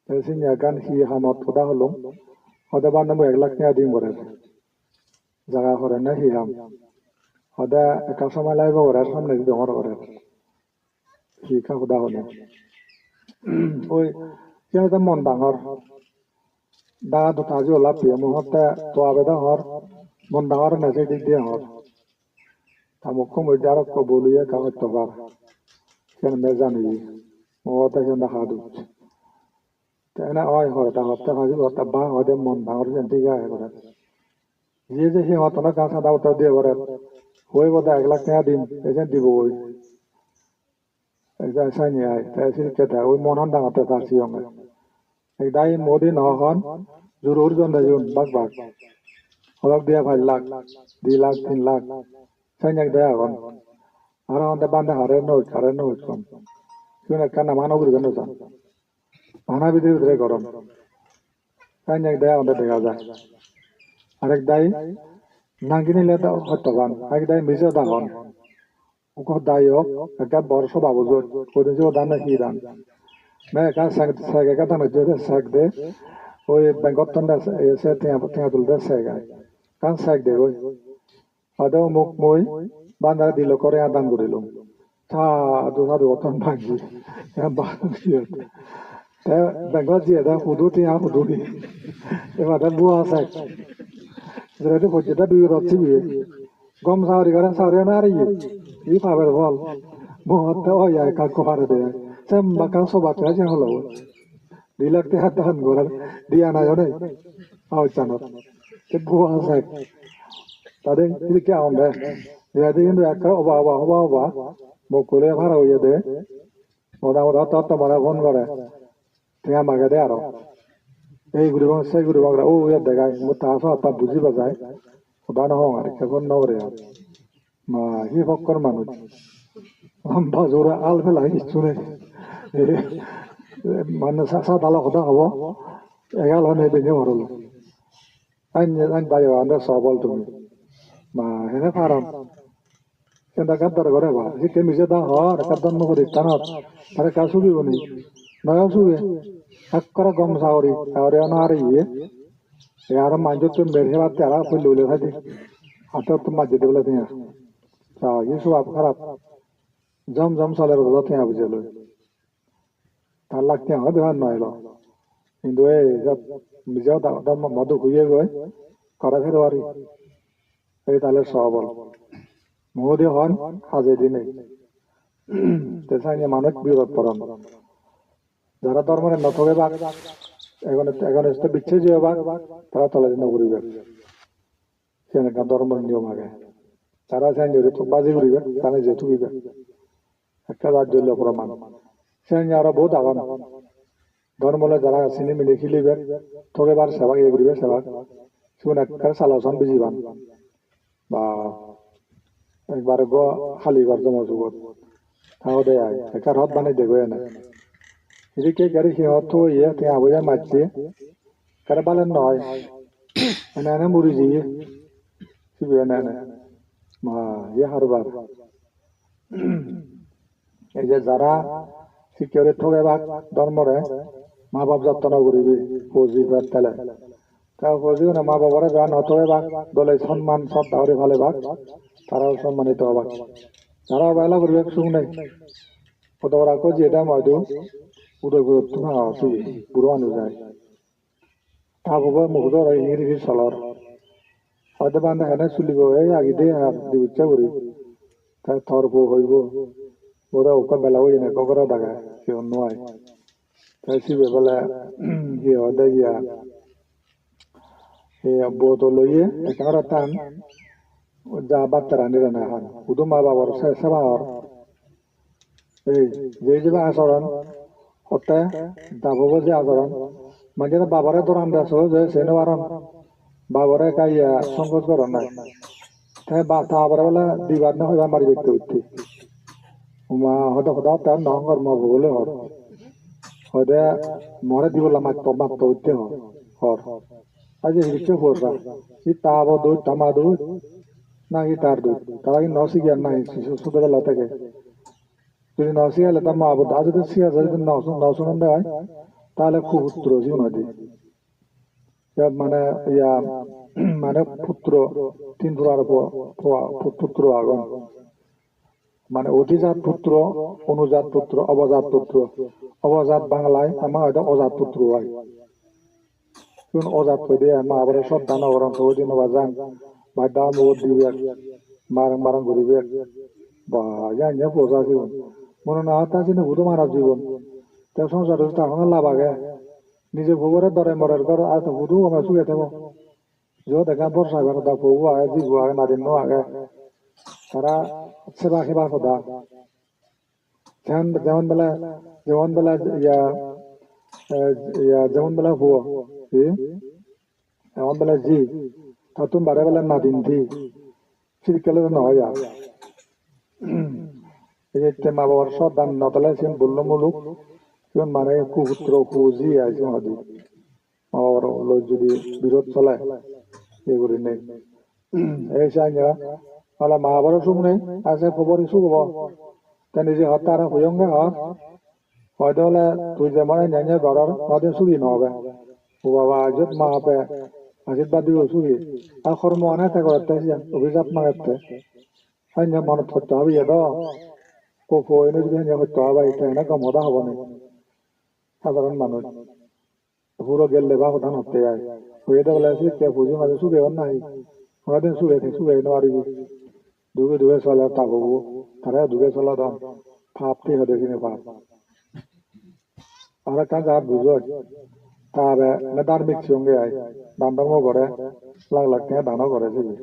Te sini ekkan hi hamot hoda holung, hode bande mui ek lakh tenga dim gore. jaga horer na hi ham. Hode ekka somoi lagibo gorer, samnedi dongor gorer. Hi ekka hoda honne. Oi, siyan ekka mon dangor. Daga duta ji olap piye, mui hotte to abe dangor, mon dangor ne se dik diyongor. Ta mokko moddhe aro ekko bol oye ekka hosto par. Siyan me jani. Mo hotte siyan da hadu. Te ene oi hore ta hotte haji hotte ba hoide mon dangor siyan dik age gore. Ye je hi hotte na ekkan sada uttor diye gore. Hoi bo da ek lakh tenga dim, ejen dibo goi. Ejen sani ai, te sirikke te oi mon han dangotte ta siyonge. Ek dagi modi no hon, jurur jonde jun bak bak. Holok diye pach lakh, di lakh, tin lakh. Sani ek dagi agon. Aro honde bande hare no hoj, hare no hoj kon. Sigun ekkan nama no guribe no san. Bana bidire bidire goron. Sani ek dagi honde dega jai. Arek dagi nang ginile do hosto pan. Arek dagi mije da hon. Uko dayok, ekka bor soba bujot, hodin se hodan na hi dan. Me ekka sek, sek ekka dan hojje de sek de, oi bank-ottun de se, se tenga, tenga tulde sek ai. Ekkan sek de goi. Hoide umuk mui bandare di lokko tenga dan gurilung. Sadu sadu gotton bangi. Ekkan bangi. Te bank-ot jeye de hudu tenga hudu di. Ebade bua sek. Jeredi pojje de dui rot sibe. Gom sagori gore, sagori ano ariye. Hi paber phol. Mo hotte oi ai ekka ekko pare de. Sem bakka sobatte aje holo. Di lakh tenga dan gorer, di ana jone. Aochanot. Te bua sek. Tade hidikke agonde. Jehadi hintu ekka oba, oba, oba, oba. Mokkole paro oye de. Moda moda hotte hotte more phone gore. Tenga magede aro. Ei guribong, sei guribong, o, iyot degai, mui ta so ta buji bajai. Hoda no hong ar, ikke phone no gore ar. Ma, hi pokkor manuj. Lamba jora al pela hissu nei. Mane sa-, sa dalo hoda hobo. Egal hone benne horolo. Anye, anye bayo ande sobol tumi. Ma, hene paron. Senda gaddar gore ba. Sikke mije da hor, ekka don mo gori tanot. Tare ekka sugi guni. Noyo sugi. Ekkore gom sagori, sagori ano are iye. E aro manjottun mer hebatte aro pullo pullo thadi. Hattotun majjede bole tenga. Sa, ye sobab harap. Jom jom soler bole tenga bujelo. Tar lak tenga hoi bepan noi elo. Hintu ei jat mije da, da mo-, modu huye goi, kore pherwari. Ei tale sobol. Modi hon, haje dinei. Te sanye manuj birat poron. Jara dhormore no thogebak, egon, egon este bicche jeyobak, tara toledi no guribak. Siyan ekkan dhormor niyom age. Tara siyan jodi thok baji guribe, tara je thugibak. Ekka jat jollo proman. Siyan aro bahut agon. Dhormo loi jara sini mini hilibe, thogebar sebak, iye guribe sebak. Sigun ekkere salo son bijiban. Ba, ekbare go hali gor jomo sugot. Ta ode ai, ekka rot bani degoi ene. Edikke gari hi hot to iye, te abo iye macche. Kare balen noi. Ene ene muri jiye. Sibe ene ene. Ma, iye harbar. Ei je jara sikke guri thogebak dhormore, ma bap jottono guribe, puji pettele. Ta puji gune ma babore jara no thogebak, dole sonman sodda guri palebak, tarao sonmanito obak. Jara obela guribak suk nei. Podogorakko jiyede moidu, Udaipurottu na oti, buro manuj ai. Ta pobo mukdor oi hingiri hingiri solor. Hoide bhante hene sulibo ei agide ar dibucche guri. Te tor po hoibo. Buro ukko bela oye ne gogoro dage, siyon no ai. Te sibe bole, hi hoide iya, hi bodo loye, ekkena rottan, ja batte rani rana han. Hudu ma babor se-, seba hor. Ei, je je asoron, hotte dabobo je asoron, manje babore doran de so je se no paron. Babore ekka iya songkoj goron nai. Te ba-, ta babore bole dibar no hoibar mari bekte utte. Uma hodo hodo te no hongor mo bole hor. Hoide more dibolla matto, matto utte hor. Hor. Aje hidikke porba. Hi ta bo dut, ta ma dut. Na hi tar dut. Tara hi no sigiyan nahi, si-, si-, sudobela theke. Jodi no sigele ta ma bo da jodi siga jodi no sun-, no sunon de oi, tahole kuputro sigun oi de. Te mane iya mane putro, tin puror po-, po-, put-, putro agon. Mane odhijat putro, onujat putro, obojat putro. Obojat Banglai ama hoide ojat putro ai. Tun ojat hoide ai, ma babore sroddha no goron, sogodi no bajan, baj dagor mugot dibak, marong marong guribak. Ba, iyan iyan poja sigun. Mone no hotte sini hudu mara jibon. Te songsarot ta honge lab age. Nije pubore dore morer ghor, ar to hudu gome suge thebo. Jiyot ekkan bor saber hoda, pubo age, jibo age, nadinno age. Tara seba hebar hoda. Jemon, jemon bele, jemon bele, iya, eh, iya, jemon bele puo, hi? Jemon bele ji, tattun bare bele nadin di. Sidikke ole no oi ar. Ei je te ma babor sroddha no thele siyen bullo muluk, siyen mane kutro kuji ai siyen hoide. Ma babor loi judi birod sole, ei gurinei. Ei sanye, ole ma babore suk nei, ase pobor hi suk obo. Te nije hotte aro hoyonge hor. Hoide ole tui jemon ene ene goror, hoide sugi no obe. O baba, jot ma babe, ashirbad dibo sugi. Ar hormo ane te gorette siyan, obhijap magette. Sanye monot hotte habi edo. Ko po ene judi sanye hotte habai, te ene gom hoda hobo ni. Sadharon manuj. Puro gelle ba hodan hotte ai. Hoye de bole sikke puji maje suge on nahi. Hono din suge, suge no paribi. Duge duge soler ta bobo. Tare duge solodon. Pap te hode sini pap. Aro ekkan jat bujoi. Tare ne dharmik songe ai. Dan dhormo gore. Lak lak tenga dano gore sibe.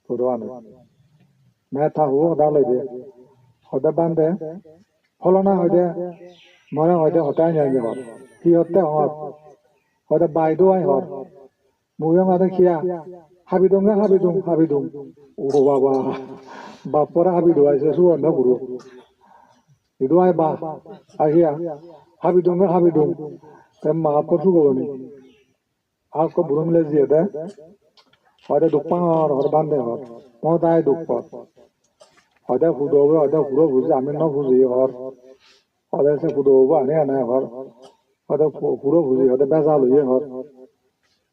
Puro anu. Me ta hu hoda loi de. Hoda bande. Holona hoide, more hoide hote anya anya hor. Hi hotte hor? Hoide bai do ai hor. Mui hongade kiya? Habi dong, habi dong, habi dong. O baba, bappore habi do ai se suor no guro. Idu ai ba, ai kiya? Habi dong, habi dong. Te ma bappor sugo boni. Ar ekko buro mile jiyede, hoide duk pangor, hor bhante hor, mo dai duk por. Hoide hudu obo, hoide huro puji, ami no puji hor. Hoide se hudu obo ani ene hor. Hoide hu-, huro puji, hoide bejal oye hor.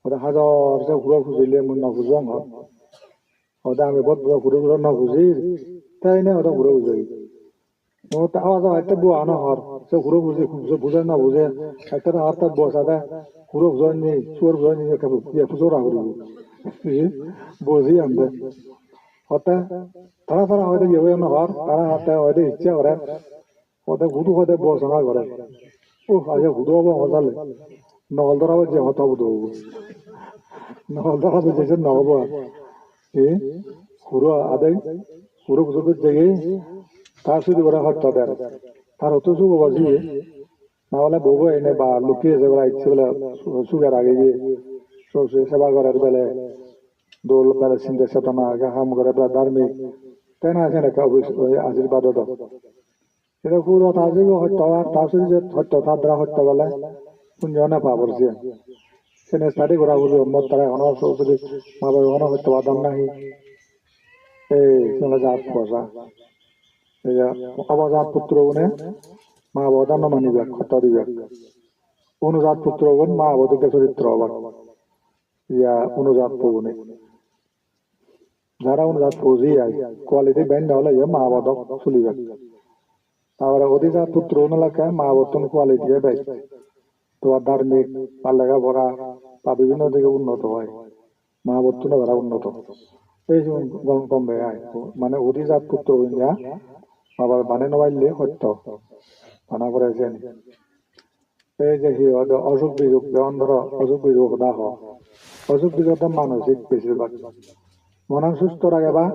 Hoide hajor se huro pujile mui no pujong hor. Hoide ami bot bot huro huro no puji, te ene hoide huro puji. O ta awa jawa ette bua no hor. Se huro buje, se buje na buje. Ette na hatta bua sade huro buje ni, suor buje ni, ette bu-, ye pujo ra huro. Ye, buji ande. Hotte, tara tara hoide ye no hor, tara hotte hoide icche gore. Hoide hudu hoide bua sana gore. O, aja hudu obo hojale. Nogol dora bo je hotta hudu obo. Nogol dora bo je se no obo. E, huro adai. Huro bujo dojjegi, ta suri bore hosto der. Tar hosto sugo baji, na hole bobo ene ba lukki ese bela icche bela su-, suger age ye. So, se seba gorer bele, dol bele sinde setona age, ham gorer bele dharmik. Te na sen ekka obis-, oi, ashirbad do. Sero puro ta jibo hosto ar ta suri je hosto ta dara hosto bole punyo ne pabor siyen. Sene study gora puribo, mot tara hono suri ma babe hono hosto padon nahi. Ei, sene jat posa. Ei je, obojat putro gune ma babo dan no manibak, hosto dibak. Onujat putro gun ma babo dokke soritro obak. Iya, onujat pugune. Jara onujat puji ai, quality bej no ole yo ma babo dok sulibak. Tar pore odhijat putro un olakke ma babottun quality e bej. Tomar dharmik ba lega pora ba bibhinno dike unnoto oi. Ma babottun o tara unnoto. Ei je gom, gom bej ai. Mane odhijat putro un ja, ma babo bane no palle hosto. Bana pore jeni. Ei je hi hoide osuk bisuk, jemon dhoro osuk bisuk hoda ho. Osuk bisuk do manosik besibak. Monan susto rageba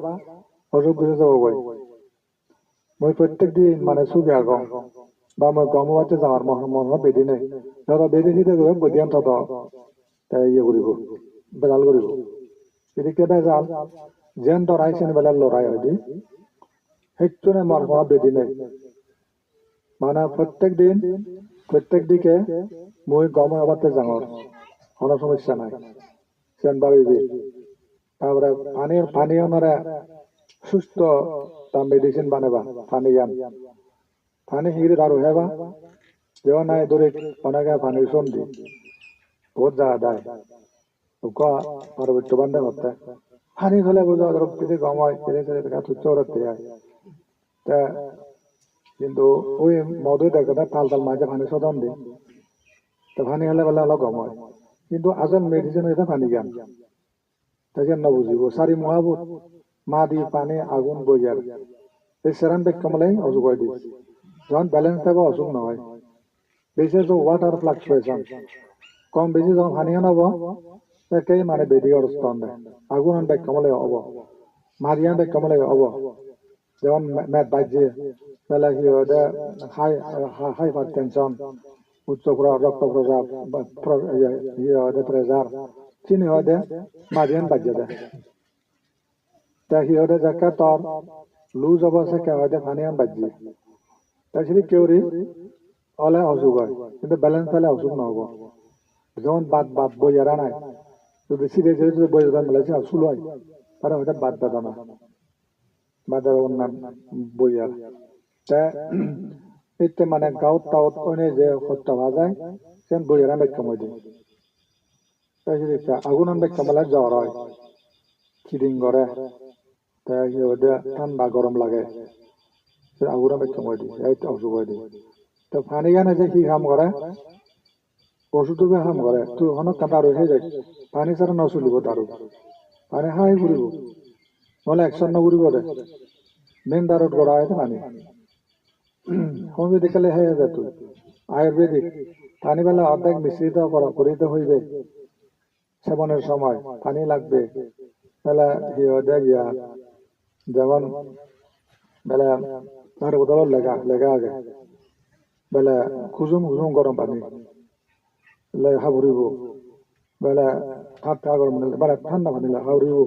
osuk bisuk jebogoi. Mui prottek din mane sugi agong. Ba mui gom obatte jangor, mo-, mo-, mo bedi nei. Jodo bedi sidi guri bediyan todo te iye guribo, bejal guribo. Edikke bejal, jen dorai sen bele lorai hoide. Hecchune mor hono bedi nei. Mane prottek din, prottek dike mui gom oi obatte jangor, hono somossa nai. Siyan babibe. Tar pore pani, pani onore susto ta medicine baneba, paniyan. Pani hiri daru heba, jemon nahi duri onege pani sondi. Bohut jaga dai. Ukko Parbotto bhante hotte. Pani hole bujo ador pide gom oi, pide sere teka tuccho orotte ai. Te hintu oi modu dekode tal tal maje pani sodon de. Te pani hole bele olo gom oi. Hintu asol medicine hoide panigan. Te siyen no bujibo. Sari muhabut, madi, pani, agun, boiyer. Ei seran bekko mile osuk oi de. Jon balance thebo osuk no oi. This is the water fluctuation. Kom besi jokhon paniyan obo, te ekkey mane bedi goroston de. Agunan bekko mile obo. Madiyan bekko mile obo. Jemon me-, met bajje, bele hi hoide high, ha-, hypertension, uccho pro-, rokto proja-, ba-, pro-, iye, hi hoide pressure. Sini hoide madiyan bajje de. Te hi hoide jekke tor loose obo sekke hoide paniyan bajje. Te sedokke guri ole osuk oi, hintu balance thele osuk no obo. Jemon bat, bat boiyer anai. Jodi sire sire jodi boiyer dan bele se sulo oi. Tare hoide bat bedona. Bat bedona boiyer. Te itte mane gout tout oine je hosto pa jai, sen boiyer an bekkum oi de. Te sedokke agunan bekka mile jor oi, kiding gore, te hi hoide thanda gorom lage, se agunan bekka oi de, ei to osuk oi de. Te pani gane je hi ham gore, osud rube ham gore, tui hono ekkan daru hei jai, pani sara no sulibo daru, pani hai puribo, nole action no guribo de, main darut gora oi de pani. Homeopathy hole he hobe tui? Ayurvedic. Pani bele ordek misrito koro, guri to hoibe. Sebonor somoy pani lagbe. Tale hi hoide iya, jemon bele tar bodolot lega, lega age. Bele kusum kusum gorom pani. Le haburibo. Bele tatta gorom pani, bele thanda pani le haburibo.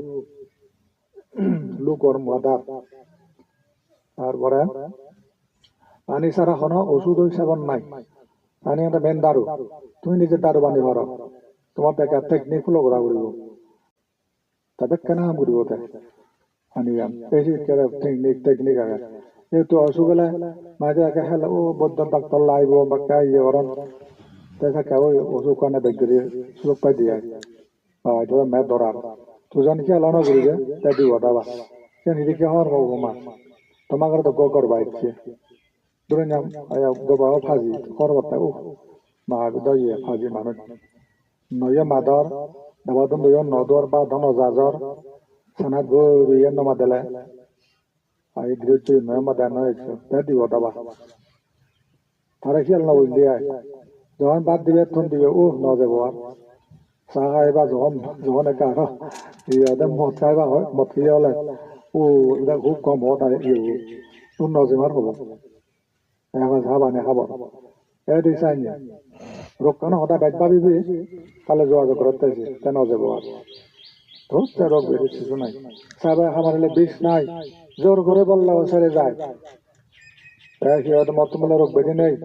Lukewarm water. Tar pore pani sara hono osud oi sebon nai. Pani ekkan main daru. Tumi nije daru bani paro. Tomar ekka technique follow gora puribo. Te bekkani ham guribo te. Paniyan. Ei je ekkere technique, technique age. Jehetu osuk ole maje age helo, o boddon doctor laibo, bakka iye goron. Te sekke oi osuk hone bej guri suk pai de ai. Oi, to me dorar. Tujon ki ala no guribe, te di wada ba. Ken hidi ke hor mo ma. Toma gor do go gor ba icche. Dure nyam, aya go ba o phaji, hor batta, uh. Ma bi do ye phaji manuj. No ye mador, daba dun do yo no dor ba dono jajor. Sanat go ru ye no madele. Ai giritti noi, mada noi, te dibo daba. Tare hiyal no gojje ai. Jokhon bhat dibe, ton dibe, uh, no jebo ar. Sa haiba jokhon, jokhon ekka aro, iye de mot haiba hoi, mot hiye ole, uh, de hub kom hot ai, iye, uh, no jemar hobo. Ebar habani habor. Edi sainne. Rokkano hoda bej babibi, tale jogajog gorotte se, te no jebo ar. Totte rog bedi sisu nai. Sabe habar ole bis nai. Jor gore bolla o sere jai. Te hi hoide motto mole rog bedi nei.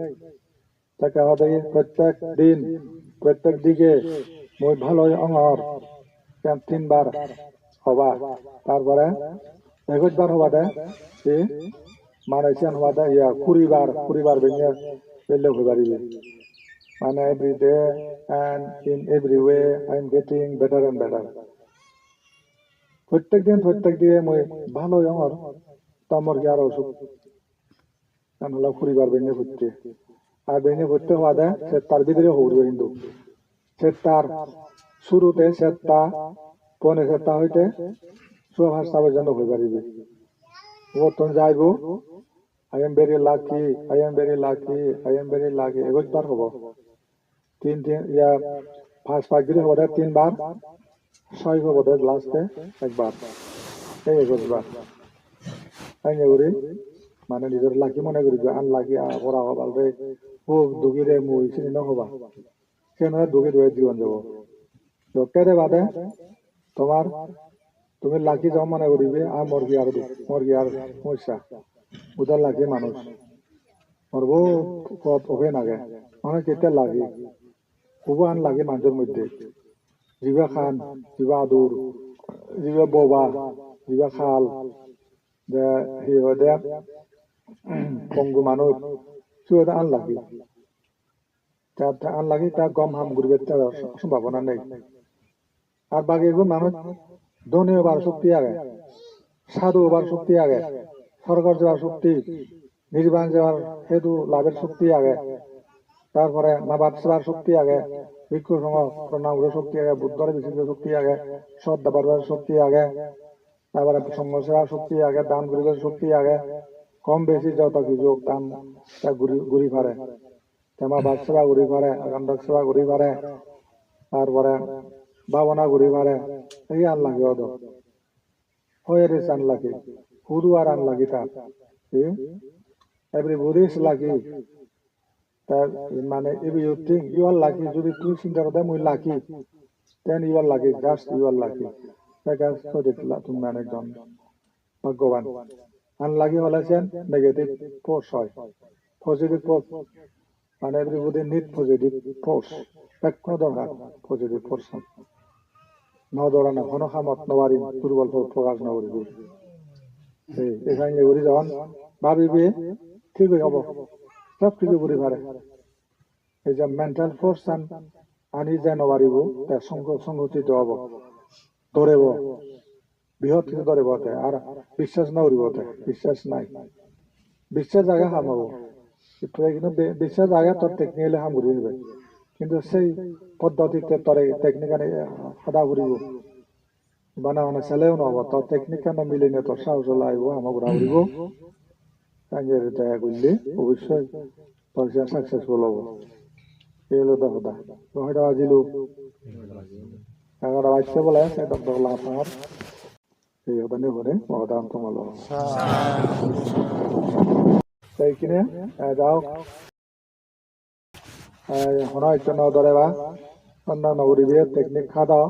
Te ke hoide prottek din, prottek dige mui bhalo ongor. Siyan tin bar hoba. Tar pore egoj bar hoba de, hi? Mane siyan hoba de, iya, kuri bar, kuri bar benne belle hoi paribe. Mane every day and in every way I am getting better and better. Prottek din, prottek din mui bhalo oi ongor. To mor hi aro osuk. Siyan ole kuri bar benne potte. Ar benne potte hoba de, settar bidire hobor hintu. Settar surute setta, pone setta hoite sowa pasta porjonto hoi paribe. Ubottun jaibo, "I am very lucky, I am very lucky, I am very lucky," egoj bar hobo. Tin tin, iya, pach pach guri hobo de tin bar, soi hobo de last-e ekbar. Ei egoj bar. Ene guri, mane nijor lucky mone guri, unlucky, ah, pora hobal re, hub dugi re mui, sini no hoba. Siyen ole dugi dugi jiban jabo. Dokke de bade tomar, tumi lucky jabo mone guribe, ar mor hi ar duk, mor hi ar somossa. Uda lucky manuj. Mor bo pot open age. Mane kete lucky. Ubo unlucky manujor moddhe. Jibe khan, jibe adur, jibe boba, jibe khal, je hi hoide pongu manuj, sibe unlucky. Te, te unlucky, te gom ham guribatte sombhabona nei. Ar bagigun manuj dhoni obar shokti age, sadhu obar shokti age, sorgot jebar shokti, nirban jebar hetu labher shokti age, tar pore ma bap sebar shokti age, bhikkhu songho pranam guribar shokti age, Buddhore bisi bisi shokti age, sot dabar shokti age, tar pore songho sebar shokti age, dan guribar shokti age, kom besi joto kiju dan te guri, guri pare. Te ma bap seba guri pare, agandak seba guri pare, tar pore bhabona guri pare, ei unlucky odo. Where is unlucky? Who do are unlucky ta? See? Everybody is lucky. Ta mane, if you think you are lucky, jodi tui sinte gorode mui lucky, then you are lucky, just you are lucky. Because sojit la-, tumi mane ekjon bhaggoban. Unlucky hole sen negative force oi. Positive force, mane everybody need positive force. Bekkuno dorkar positive force. No dorana hono hamot no parim, durbol pro-, prokash no guribo. Ei, ei sanye guri jon, bhabibe, thik oi obo. Sob kichu guri pare. Ei je mental force an ani je no paribo, te songko-, songkochito obo. Dorebo. Bihot kichu dorebo te. Ar biswas no guribo te. Biswas nai. Biswas age ham obo. Ikkunu bi-, biswas age tor technically ham guri dibe. Kintu sei poddotite tore technically hada puribo. Bana hona seleyo no obo, tor technique-an miline tor sahos laibo, ama gora puribo. Kanjeri daya golle, obossoi tor siyan successful obo. Ei olo do hoda. Hoida bajilo? Egarota bajje bole, se dok dok lap ar. Ei hoda ni hone, mo hoda anto malo. Te ikkine, eh, jao. Eh, hono hissu no dore ba, onno no guribe, technique hado,